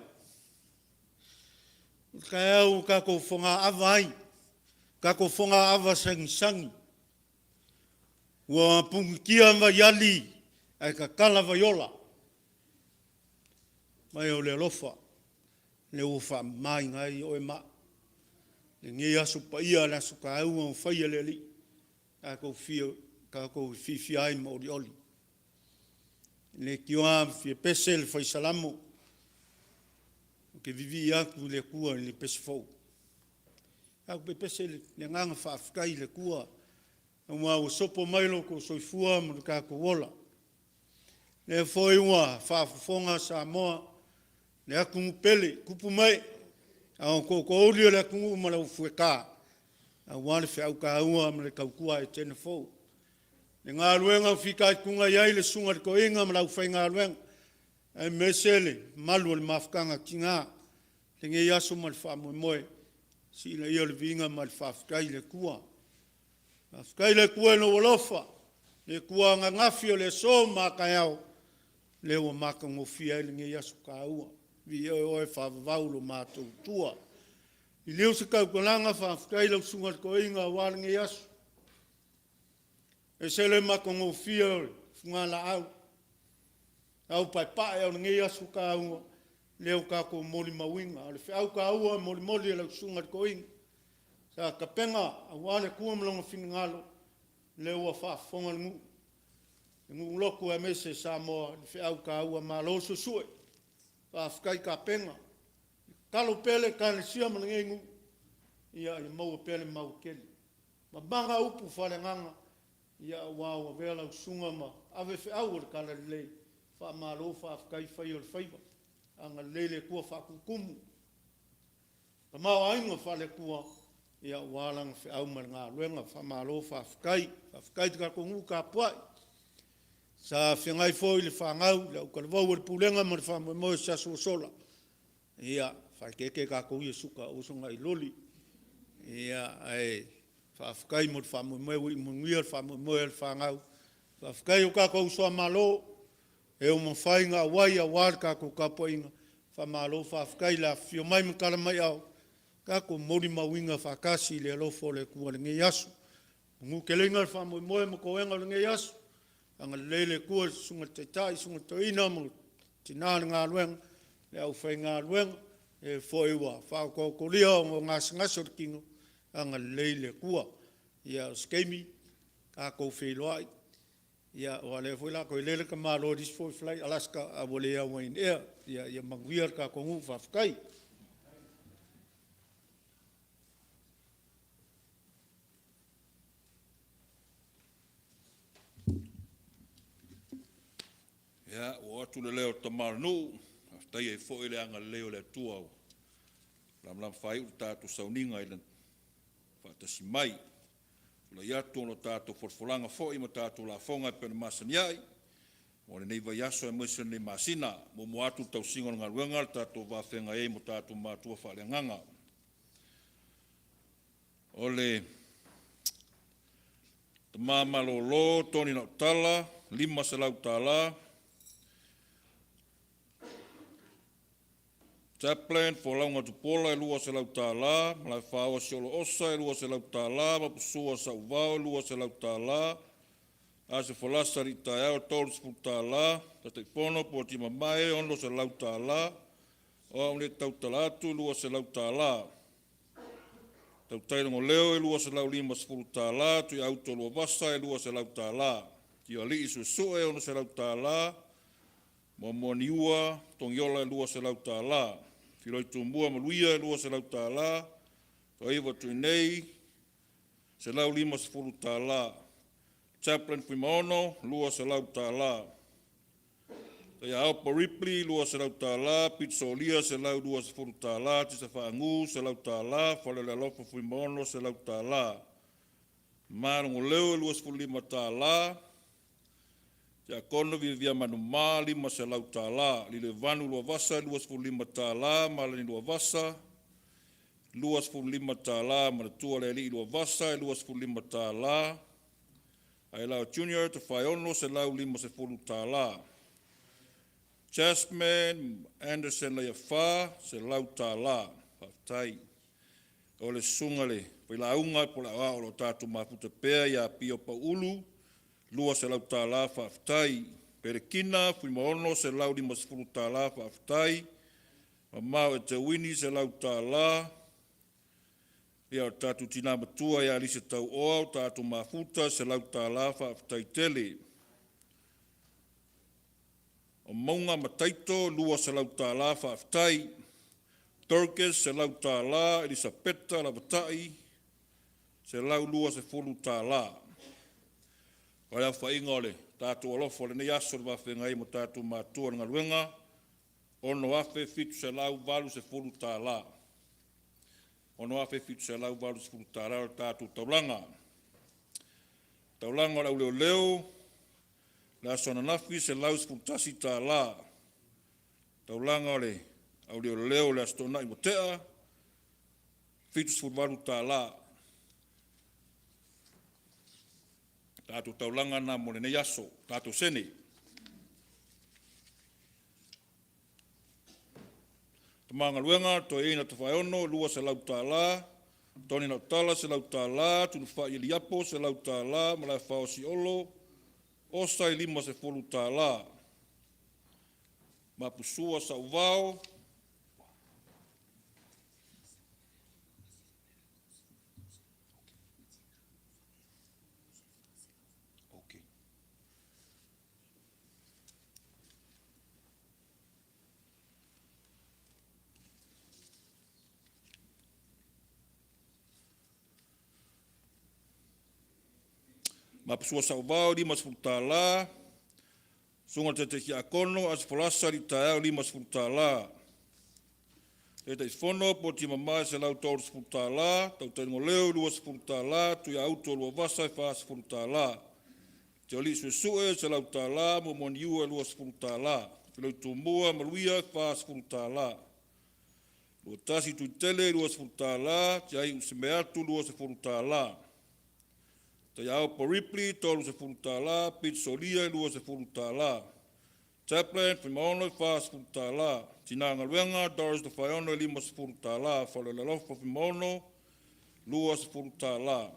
o le taeao ua tatou fogaava ai, tatou fogaava sagisagi. Ua punitia vaiali ae tatala vaiola. Mai o le alofa lea ua faamamaina ai oe ma au i lenei aso paia, le aso taua ua faia e le Alii, tatou te fiafia ai ma olioli. E leitioa lava fia pese le Fai Salamo, ou te vivii atu i le Atua i le pese fou. Tatou pepese i le agaga faafetai i le Atua aua ua sopo mai lo outou soifua ma lo tatou ola. O lea foi ua faafofoga Samoa, le atunuu pele, tupu ma ee, a o tootoouli o le atunuu ma le aufueta aua le feau taua ma le tautua a Etena fou. Le galuega o fitaituga i ai le Susuga i le Toeaina ma le aufaigaluega aemaise le mamalu o le Mafutaga a Tina i lenei aso ma le faamoemoe, sii laia o le viiga ma le faafetai i le Atua. Faafetai i le Atua i lou alofa, le Atua ananafi, o le aso ma a taeao, lea ua matagofie ai lenei aso taua. Viia oe faavavau lo matou Atua. Liliu se tautalaga, faafetai i lau Susuga i le Toeaina aua lenei aso. E ese le matagofie o le fugalaau au paepae o lenei aso taua lea ua tatou molimauina. A o le feau taua e molimoli e lau Susuga i le Toeaina sa tapena aua le Atua ma Lona finagalo, lea ua faafofoga le nuu, le nuu lotu aemaise Samoa i le feau taua. Malo suesue, faafetai tapena. Tatalo pea le Ekalesia ma lenei nuu ia maua pea le mau e tele. Mamaga upu faaleagaga aua ua avea lau susuga ma ave feau o le Talalelei, faamalo faafetai fai o le faiva. Agalelei le Atua faatutumu tamaoaiga faale-Atua aua lana feau ma le galuega. Faamalo faafetai. Faafetai i le tatou nuu tapuai sa feagai foi le fanau, le autalavou o le Pulega ma le faamoemoe i se aso ua sola. Ia, faaeteete tatou ia Suka aua soona e loli. Ia, ae faafetai mo le faamoemoe ua iu manuia le faamoemoe o le fanau. Faafetai i o tatou uso a Malo, e ua mafai ona auai aua le tatou tapuaiga, faamalo faafetai le afifio mai ma tala mai aao, tatou molimauina faatasi le alofa o le Atua i lenei aso. Manuteleina le faamoemoe ma toega o lenei aso, agalelei le Atua i le Susuga i le Taitai, Susuga i le Toeaina ma Tina o le galuega, le aufaigaluega, e foi ua faaotaotolia ona o gasegase o le tino, agalelei le Atua. Ia, o se taimi tatou feiloai, aua o lea foi o le a toe lele tamaloa i le isi foi flight Alaska ae ua le Hawaiian Air. Ia manuia le tatou nuu, faafetai. Ia, ua oo atu le leo o le tama o le nuu, e faafetaia ai foi le agalelei o le Atua ua lamalama faaiu le tatou sauniga i le faatasi mai. Tulai atu ona o tatou folafolaga foi ma tatou lafoga e pei ona masani ai mo lenei vaiaso aemaise o lenei masina. Muamua atu le tausiga o le galuega le tatou va feagai ai ma o tatou matua faaleagaga. O le Tama malolo Tony Lautala, $500. Chaplain Folauga Tupuola, $200. Malaefaoa Siolo Osa, $200. Vapusua Sauvao, $200. Aso Folasa Alii-taeao, $30. Taitaifono Poti Mamae, $600. O a'u nei tautala atu, $200. Tautai Logoleo, $250. Tuiauto Luavasa, $200. Tialii Suesue $600. Moamoaniua Togiola $200. Filoi Tumua Maluia $200. Toaiva Tuinei $150. Chaplain Fuimaono $200. Taiaopo Ripley $200, Pete Solia $120, Tisa Faagu $100, Faleole Alofa Fuimaono $100, Malogoleo $25, Tiakono Viavia Manumā $500, Lilevanu Luavasa $25, Malani Luavasa $25, Manatua le Alii Luavasa $25, Ailao Junior Tafaeono $150, Jasmine Anderson Leiafa $100. Faafetai. O le susuga i le failauga po o le aoao o lo o tatou mafuta pea ia Pio Pauulu, $200 faafetai. Pelekina Fuimaono $150 faafetai. Mamao Eteuini $100. Ia, o le tatou tinã matua ia Lisa Tauoa o tatou mafuta, $100 faafetai tele. O Mauga Mataito $200 faafetai. Dorcas $100, Elisapeta Lavatai $120. O le aofaiga o le tatou alofa o lenei aso i le vaifeagai ai ma tatou matua i le galuega, $6,780. $6,780 le tatou taulaga. Taulaga o le Au Leoleo, le aso ananafi, $111. Taulaga o le Au Leoleo i le Aso Toonai ua tea, $78. Tatou taulaga lena mo lenei aso, tatou sene. Tama Galuega, Toeaina Tofaeono, $200. Tony Lautala, $100. Tulufai Eliapo, $100. Malaefao Siolo Osa, $50. Mapusua Sauvao Okay. Mapusua Sauvao, $50. Susuga i le Taitai Tiakono, Aso Folasa alii taeao, $50. Taitaifono Poti Mamae, $130. Tautaiga Leo, $20. Tuiauto Luavasa, $40. Tialii Suesue, $100. Momoaniua, $20. Filei Tumua Maluia, $40. Luatasi Tuitele, $20. Tiaiu Semeatu, $20. Taiaopo Ripley, $30. Pete Solia, $20. Chaplain Fuimaono, $40. Tina Galuega, Doris Tofaeono, $50. Faleolofa Fuimaono, $20.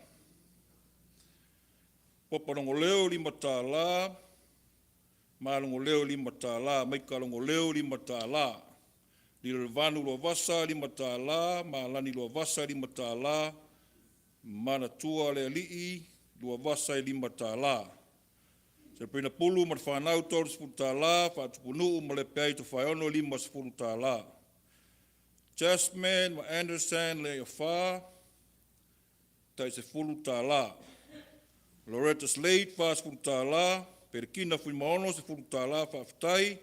Popa Logoleo, $5. Malogoleo, $5. Maika Logoleo, $5. Lilolevanu Luavasa, $5. Malani Luavasa, $5. Manatua le Alii Luavasa, $5. Sepeina Pulu ma le fanau, $30. Faatupunuu ma le Peai Tofaeono, $50. Jasmine ma Anderson le Afa, tai $10. Loretta Slade, $40. Pelekina Fuimaono, $10, faafetai.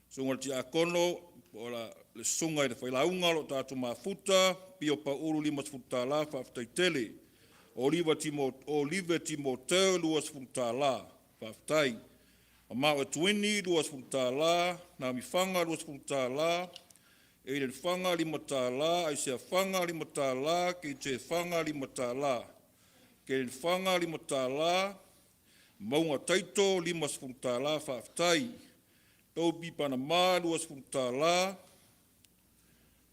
Susuga i le Tiakono, o la, le susuga i le failauga o lo o tatou mafuta, Pio Pauulu, $50, faafetai tele. Oliva Timo, Olive Timoteo, $20, faafetai. Mamao Etuini, $20. Naomi Faga, $20. Aiden Faga, $5. Aisea Faga, $5. KJ Faga, $5. Kaden Faga, $5. Mauga Taito, $50, faafetai. Toby Panama, $20.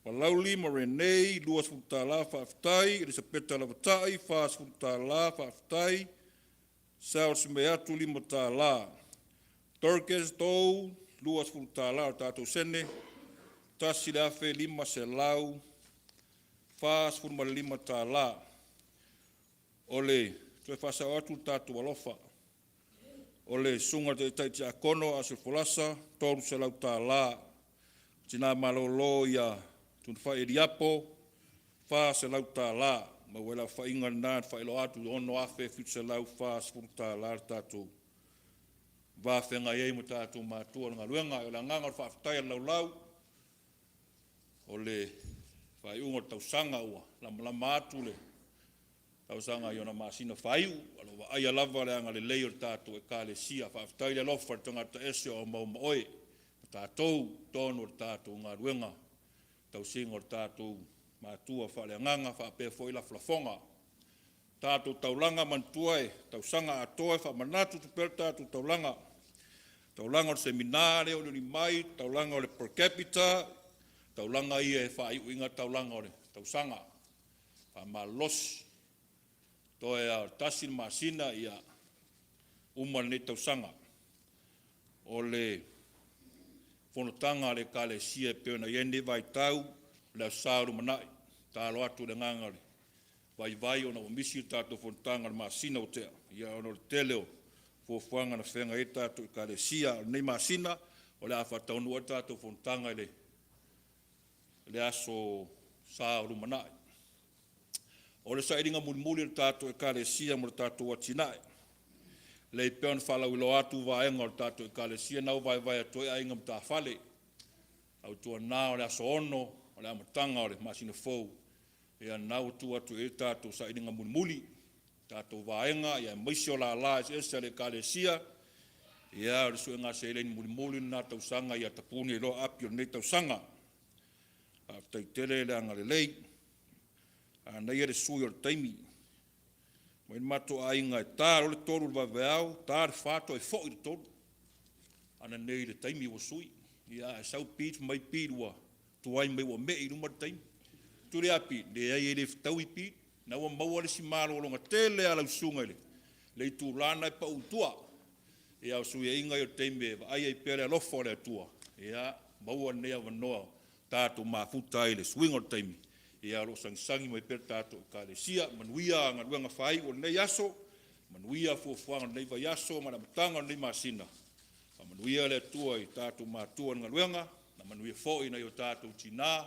Palauli ma Renee, $20, faafetai. Elisapeta Lavatai, $40, faafetai. Sal Sumeatu, $5. Dorcas Doe, $20. O le tatou sene, $1,545. O le toe faasao atu le tatou alofa. O le Susuga i le Taitai Tiakono Aso Folasa, $300. Tina malolo ia Tunafai Eliapo, $400. Maua ai le aofaiga lena na faailoa atu, e $6,740 le tatou va feagai ai ma tatou matua o le galuega. O le agaga o le faafetai a le laulau, o le faaiuga o le tausaga ua lamalama atu le tausaga i ona masina faaiu, o lo o vaaia lava le agalelei o le tatou Ekalesia. Faafetai le alofa i le tagata ese o aumau ma oe ma tatou i totonu o le tatou galuega, tausiga o le tatou matua faaleagaga faapea foi lafolafoga. Tatou taulaga, manatua e tausaga atoa e faamanatu atu pea le tatou taulaga, taulaga o le Semina lea e olioli mai, taulaga o le per capita, taulaga ia e faaiuiu taulaga o le tausaga. Faamalolosi, toe lava o le tasi le masina uma lenei tausaga. O le fonotaga a le Ekalesia e pei ona i ai lenei vaitau, o le Aso Sa o lumanai. E tatalo atu i le agaga o le vaivai ona ua misi le tatou fonotaga i le masina ua tea ona o le tele o fuafuaga na feagai ai le tatou Ekalesia. A o lenei masina o le a faataunuu ai le tatou fonotaga i le Aso Sa o lumanai. O le sailiga mulimuli a le tatou Ekalesia mo le tatou atinae, lea e pei ona faalauiloa atu vaega o le tatou Ekalesia lena ua vaevae atu ai Aiga Matafale. Tautuana o le aso 6 o le amataga o le masina fou, ia lena ua tuu atu i ai le tatou sailiga mulimuli, tatou vaega aemaise o lala eseese a le Ekalesia. Ia o le suega seleni mulimuli lena a le tausaga ia tapuni ai loa api o lenei tausaga. Faafetai tele le agalelei. Manaia le sui o le taimi. Fai mai le matou aiga e ta loa le 3 i le vaveao, ta le 4 toe foi le 3. A nanei i le taimi ua sui. Ia ae sau Pete fai mai Pete ua tuai mai ua mei i luma le taimi. Ou fai atu, a Pete? Leai e le fetaui Pete. Na ua maua le isi malologa tele lava a lau susuga i le itula lena e pau i tua. Ia a o fesuiaiga ia o le taimi e vaai ai pea le alofa o le Atua, ia maua lenei avanoa tatou mafuta ai i le suiga o le taimi, ia o lo o sagisagi mai pea le tatou Ekalesia. Manuia galuega faaiu o lenei aso, manuia fuafuaga o lenei vaiaso ma le amataga o lenei masina. Faamanuia le Atua i tatou matua i le galuega, faamanuia foi i nai o tatou tina,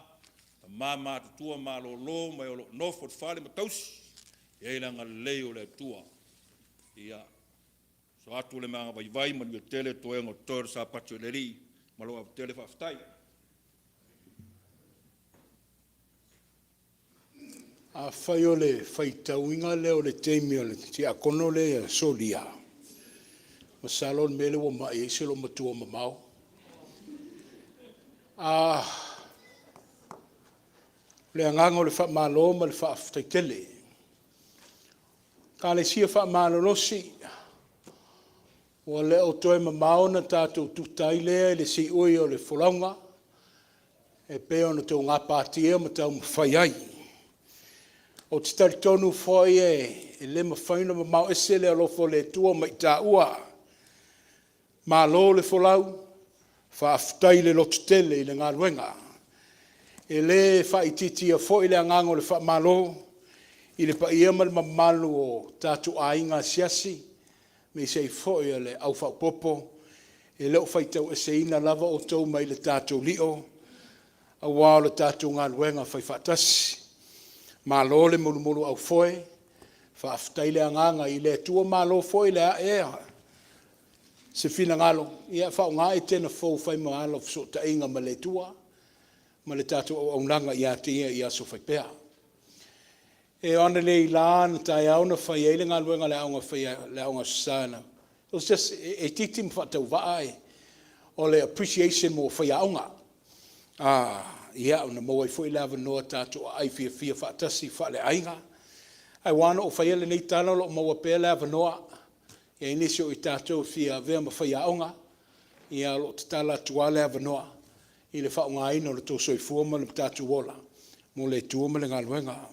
tama matutua malolo ma e o lo o nofo i le fale ma tausi. I ai le agalelei o le Atua. Ia, oso atu le agaga vaivai, manuia tele toega o totoe o le Sapati o le Alii. Ma lou ava tele faafetai. Afai o le faitauina lea o le taimi o le tiakono lea ia Solia, masalo o le mea lea ua mai ai se loomatua mamao. O le agaga o le faamalo ma le faafetai tele. Ekalesia faamalolosi, ua le o toe mamao ona tatou tuta ai lea i le siui o le folauga e pei ona outou gapatia ma taumafai ai. Ou te talitonu foi e le mafai ona mamao ese le alofa o le Atua ma i taua. Malo le folau, faafetai le lototele i le galuega. E le faaitiitia foi le agaga o le faamalo i le paia ma le mamalu o tatou aiga asiasi aemaise ai foi o le au faaopoopo, e le o faitaueseina lava outou mai le tatou lio aua o le tatou galuega faifaatasi. Malo le mulumuluaufoe, faafetai le agaga i le Atua, malo foi le ae ea se finagalo, ia faaaoga Etena fou e fai ma ala o fesootaiga ma le Atua ma le tatou auaunaga ia te Ia i aso fai pea. O analeila na taeao na fai ai le galuega a le Aoga Aso Sa, it was just, e itiiti ma faatauvaa o le appreciation mo faiaoga. Ia na maua ai foi le avanoa tatou aai fiafia faatasi faaleaiga. Ae ua ala ona ou faia lenei tala o lo o maua pea le avanoa e i ai nisi o i tatou e fia avea ma faiaoga, ia o lo o tatala atu lava le avanoa i le faaaogaina o lo outou soifua ma lo tatou ola mo le Atua ma le galuega.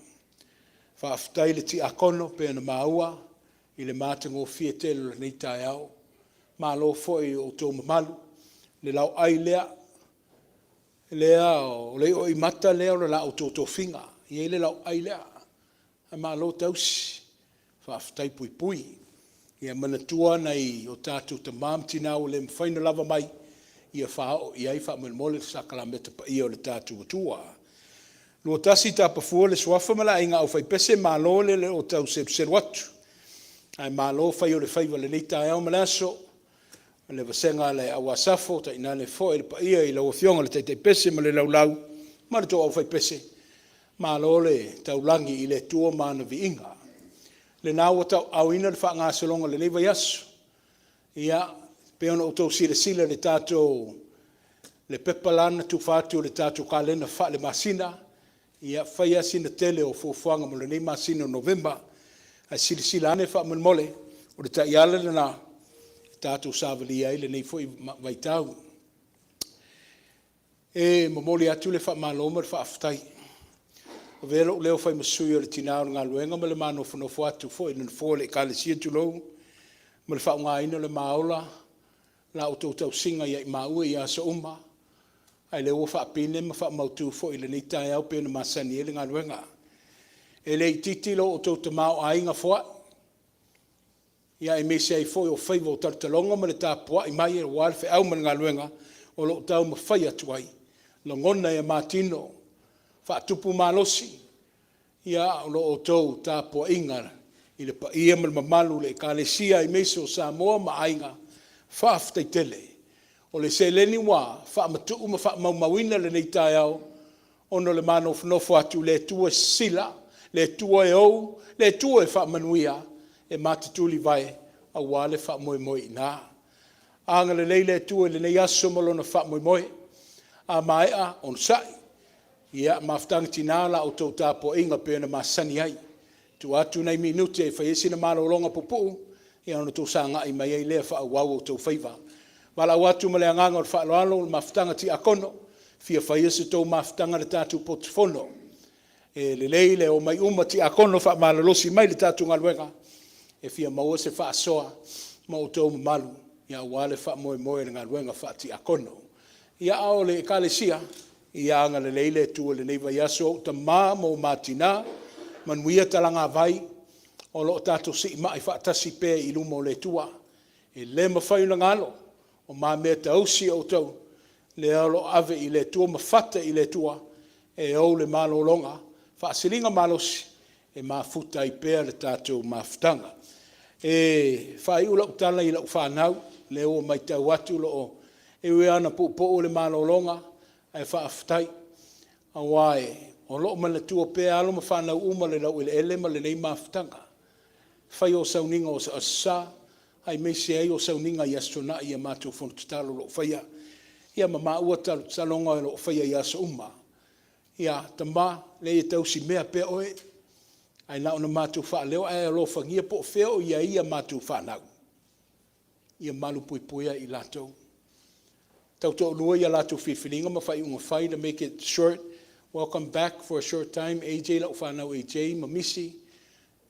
Faafetai i le Tiakono pei ona maua i le matagofie tele o lenei taeao. Malo foi i o outou mamalu, le laoai lea, o le ioimata lea o le la outou tofiga, e i ai le laoai lea, ae malo tausi, faafetai puipui. Ia manatua nai o tatou tama ma tina ua le mafai ona lava mai, ia faaoo i ai faamolemole le sakalameta paia o le tatou Atua. 21 Tapa le Suafa ma le Aiga Aufaipese, malo le le o tau seluselu atu, ae malo fai o le faiva i lenei taeao ma le aso. Le vasega a le Au Asafo, tainane foi le paia i lau Afioga i le Taitaipese ma le Laulau ma le tou Aufaipese, malo le taulagi i le Atua ma ana viiga. Lena ua tauaaoina le faagasologa o lenei vaiaso. Ia, e pei ona outou silasila i le tatou le pepa la na tufa atu o le tatou kalena faalemasina, ia fai lava sina tele o fuafuaga mo lenei masina o Novema, ae silasila ane faamolemole, o le taiala lena e tatou savalia ai lenei foi vaitau. E momoli atu le faamalo ma le faafetai. E avea lou leo e fai ma sui o le tina o le galuega ma le ma nofonofo atu foi i le nofoa o le Ekalesia tulou, ma le faaaogaina o le ma ola, la outou tausiga ia i maua i aso uma, a o lea ua faapine ma faamautu foi i lenei taeao pei ona masani ai le galuega. E le itiiti lo outou tamaoaiga foai, aemaise ai foi o faiva o talotaloga ma le tapuai mai aua le feau ma le galuega o lo o taumafai atu ai. E lagona e matino, faatupu malosi o lo outou tapuaiga i le paia ma le mamalu o le Ekalesia aemaise o Samoa ma aiga, faafetai tele. O le seleni ua faamatuu ma faamaumauina i lenei taeao ona o le ma nofonofo atu, le Atua e sisila, le Atua e ou, le Atua e faamanuia, e ma te tulivae aua le faamoemoe i ina. Agalelei le Atua i lenei aso ma lona faamoemoe. A maea, onosai. Ia, Mafutaga Tina, la outou tapuaiga pei ona masani ai, tuu atu nai minute e fai ai sina malologa puupuu ona outou sagai mai ai lea e faaauau o outou faiva. Valaau atu ma le agaga o le faaaloalo le Mafutaga Tiakono, e fia faia se tou mafutaga i le tatou potu fono. E lelei le omai uma tiakono faamalolosi mai i le tatou galuega e fia maua se faasoa ma outou mamalu aua le faamoemoe o le galuega faa-tiakono. Ia, a o le Ekalesia, ia agalelei le Atua i lenei vaiaso, ou tama ma o ma tina, manuia talagavai, o lo o tatou siimai faatasi pea i luma o le Atua. E le mafai ona galo, o ma meatausi o outou lea o lo o ave i le Atua ma fata i le Atua e ou le malologa, faasiligamalosi e mafuta ai pea le tatou mafutaga. E faaiu lau tala i lau fanau, lea ua matau atu o lo o… E ui lava ina puupuu le malologa, ae faafetai aua o lo o manatua pea alo ma fanau uma i le laueleele ma lenei mafutaga, e fai o sauniga o Aso Sa aemaise ai o sauniga i Aso Toonai i a matou fono tatalo o lo o faia, ia ma maua talotaloga o lo o faia i aso uma. Ia, tama, leai e tausimea pea oe, ae na ona matou faaleo ae alofagia po o fea o i ai a matou fanau, ia malupuipuia i latou. E tautoalua a latou filifiliga ma faaiuga fai to make it short, welcome back for a short time AJ, lau fanau AJ ma Misi, e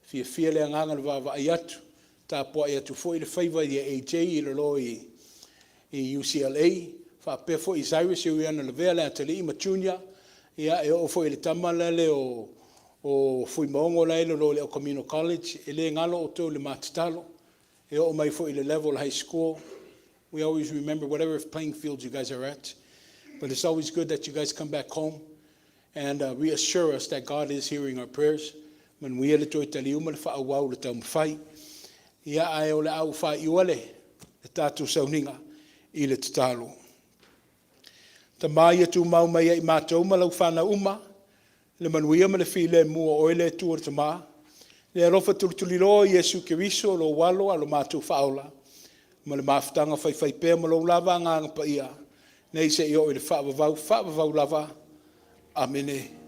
fiafia le agaga i le vaavaai atu. E tapuai atu foi le faiva i AJ i lalo i UCLA, faapea foi Cyrus, e ui lava ina lavea Leatalii ma Junior, ia e oo foi i le tama lale o Fuimaono la e i lalo i le El Camino College, e le galo outou i le ma tatalo. E oo mai foi i le level o le high school, we always remember whatever playing field you guys are at. But it's always good that you guys come back home and reassure us that God is hearing our prayers. Manuia le toe taliu ma le faaauau o le taumafai. Ia, ae o le a ou faaiua le tatou sauniga i le tatalo. Tama ia tumau mai ia i matou ma lau fanau uma le manuia ma le filemu o oe le Atua le Tama, le alofa tulituliloa o Iesu Keriso lou Alo a lo matou Faaola, ma le mafutaga faifaipea ma lou lava Agaga Paia, nei seia oo i le faavavau, faavavau lava. Amene.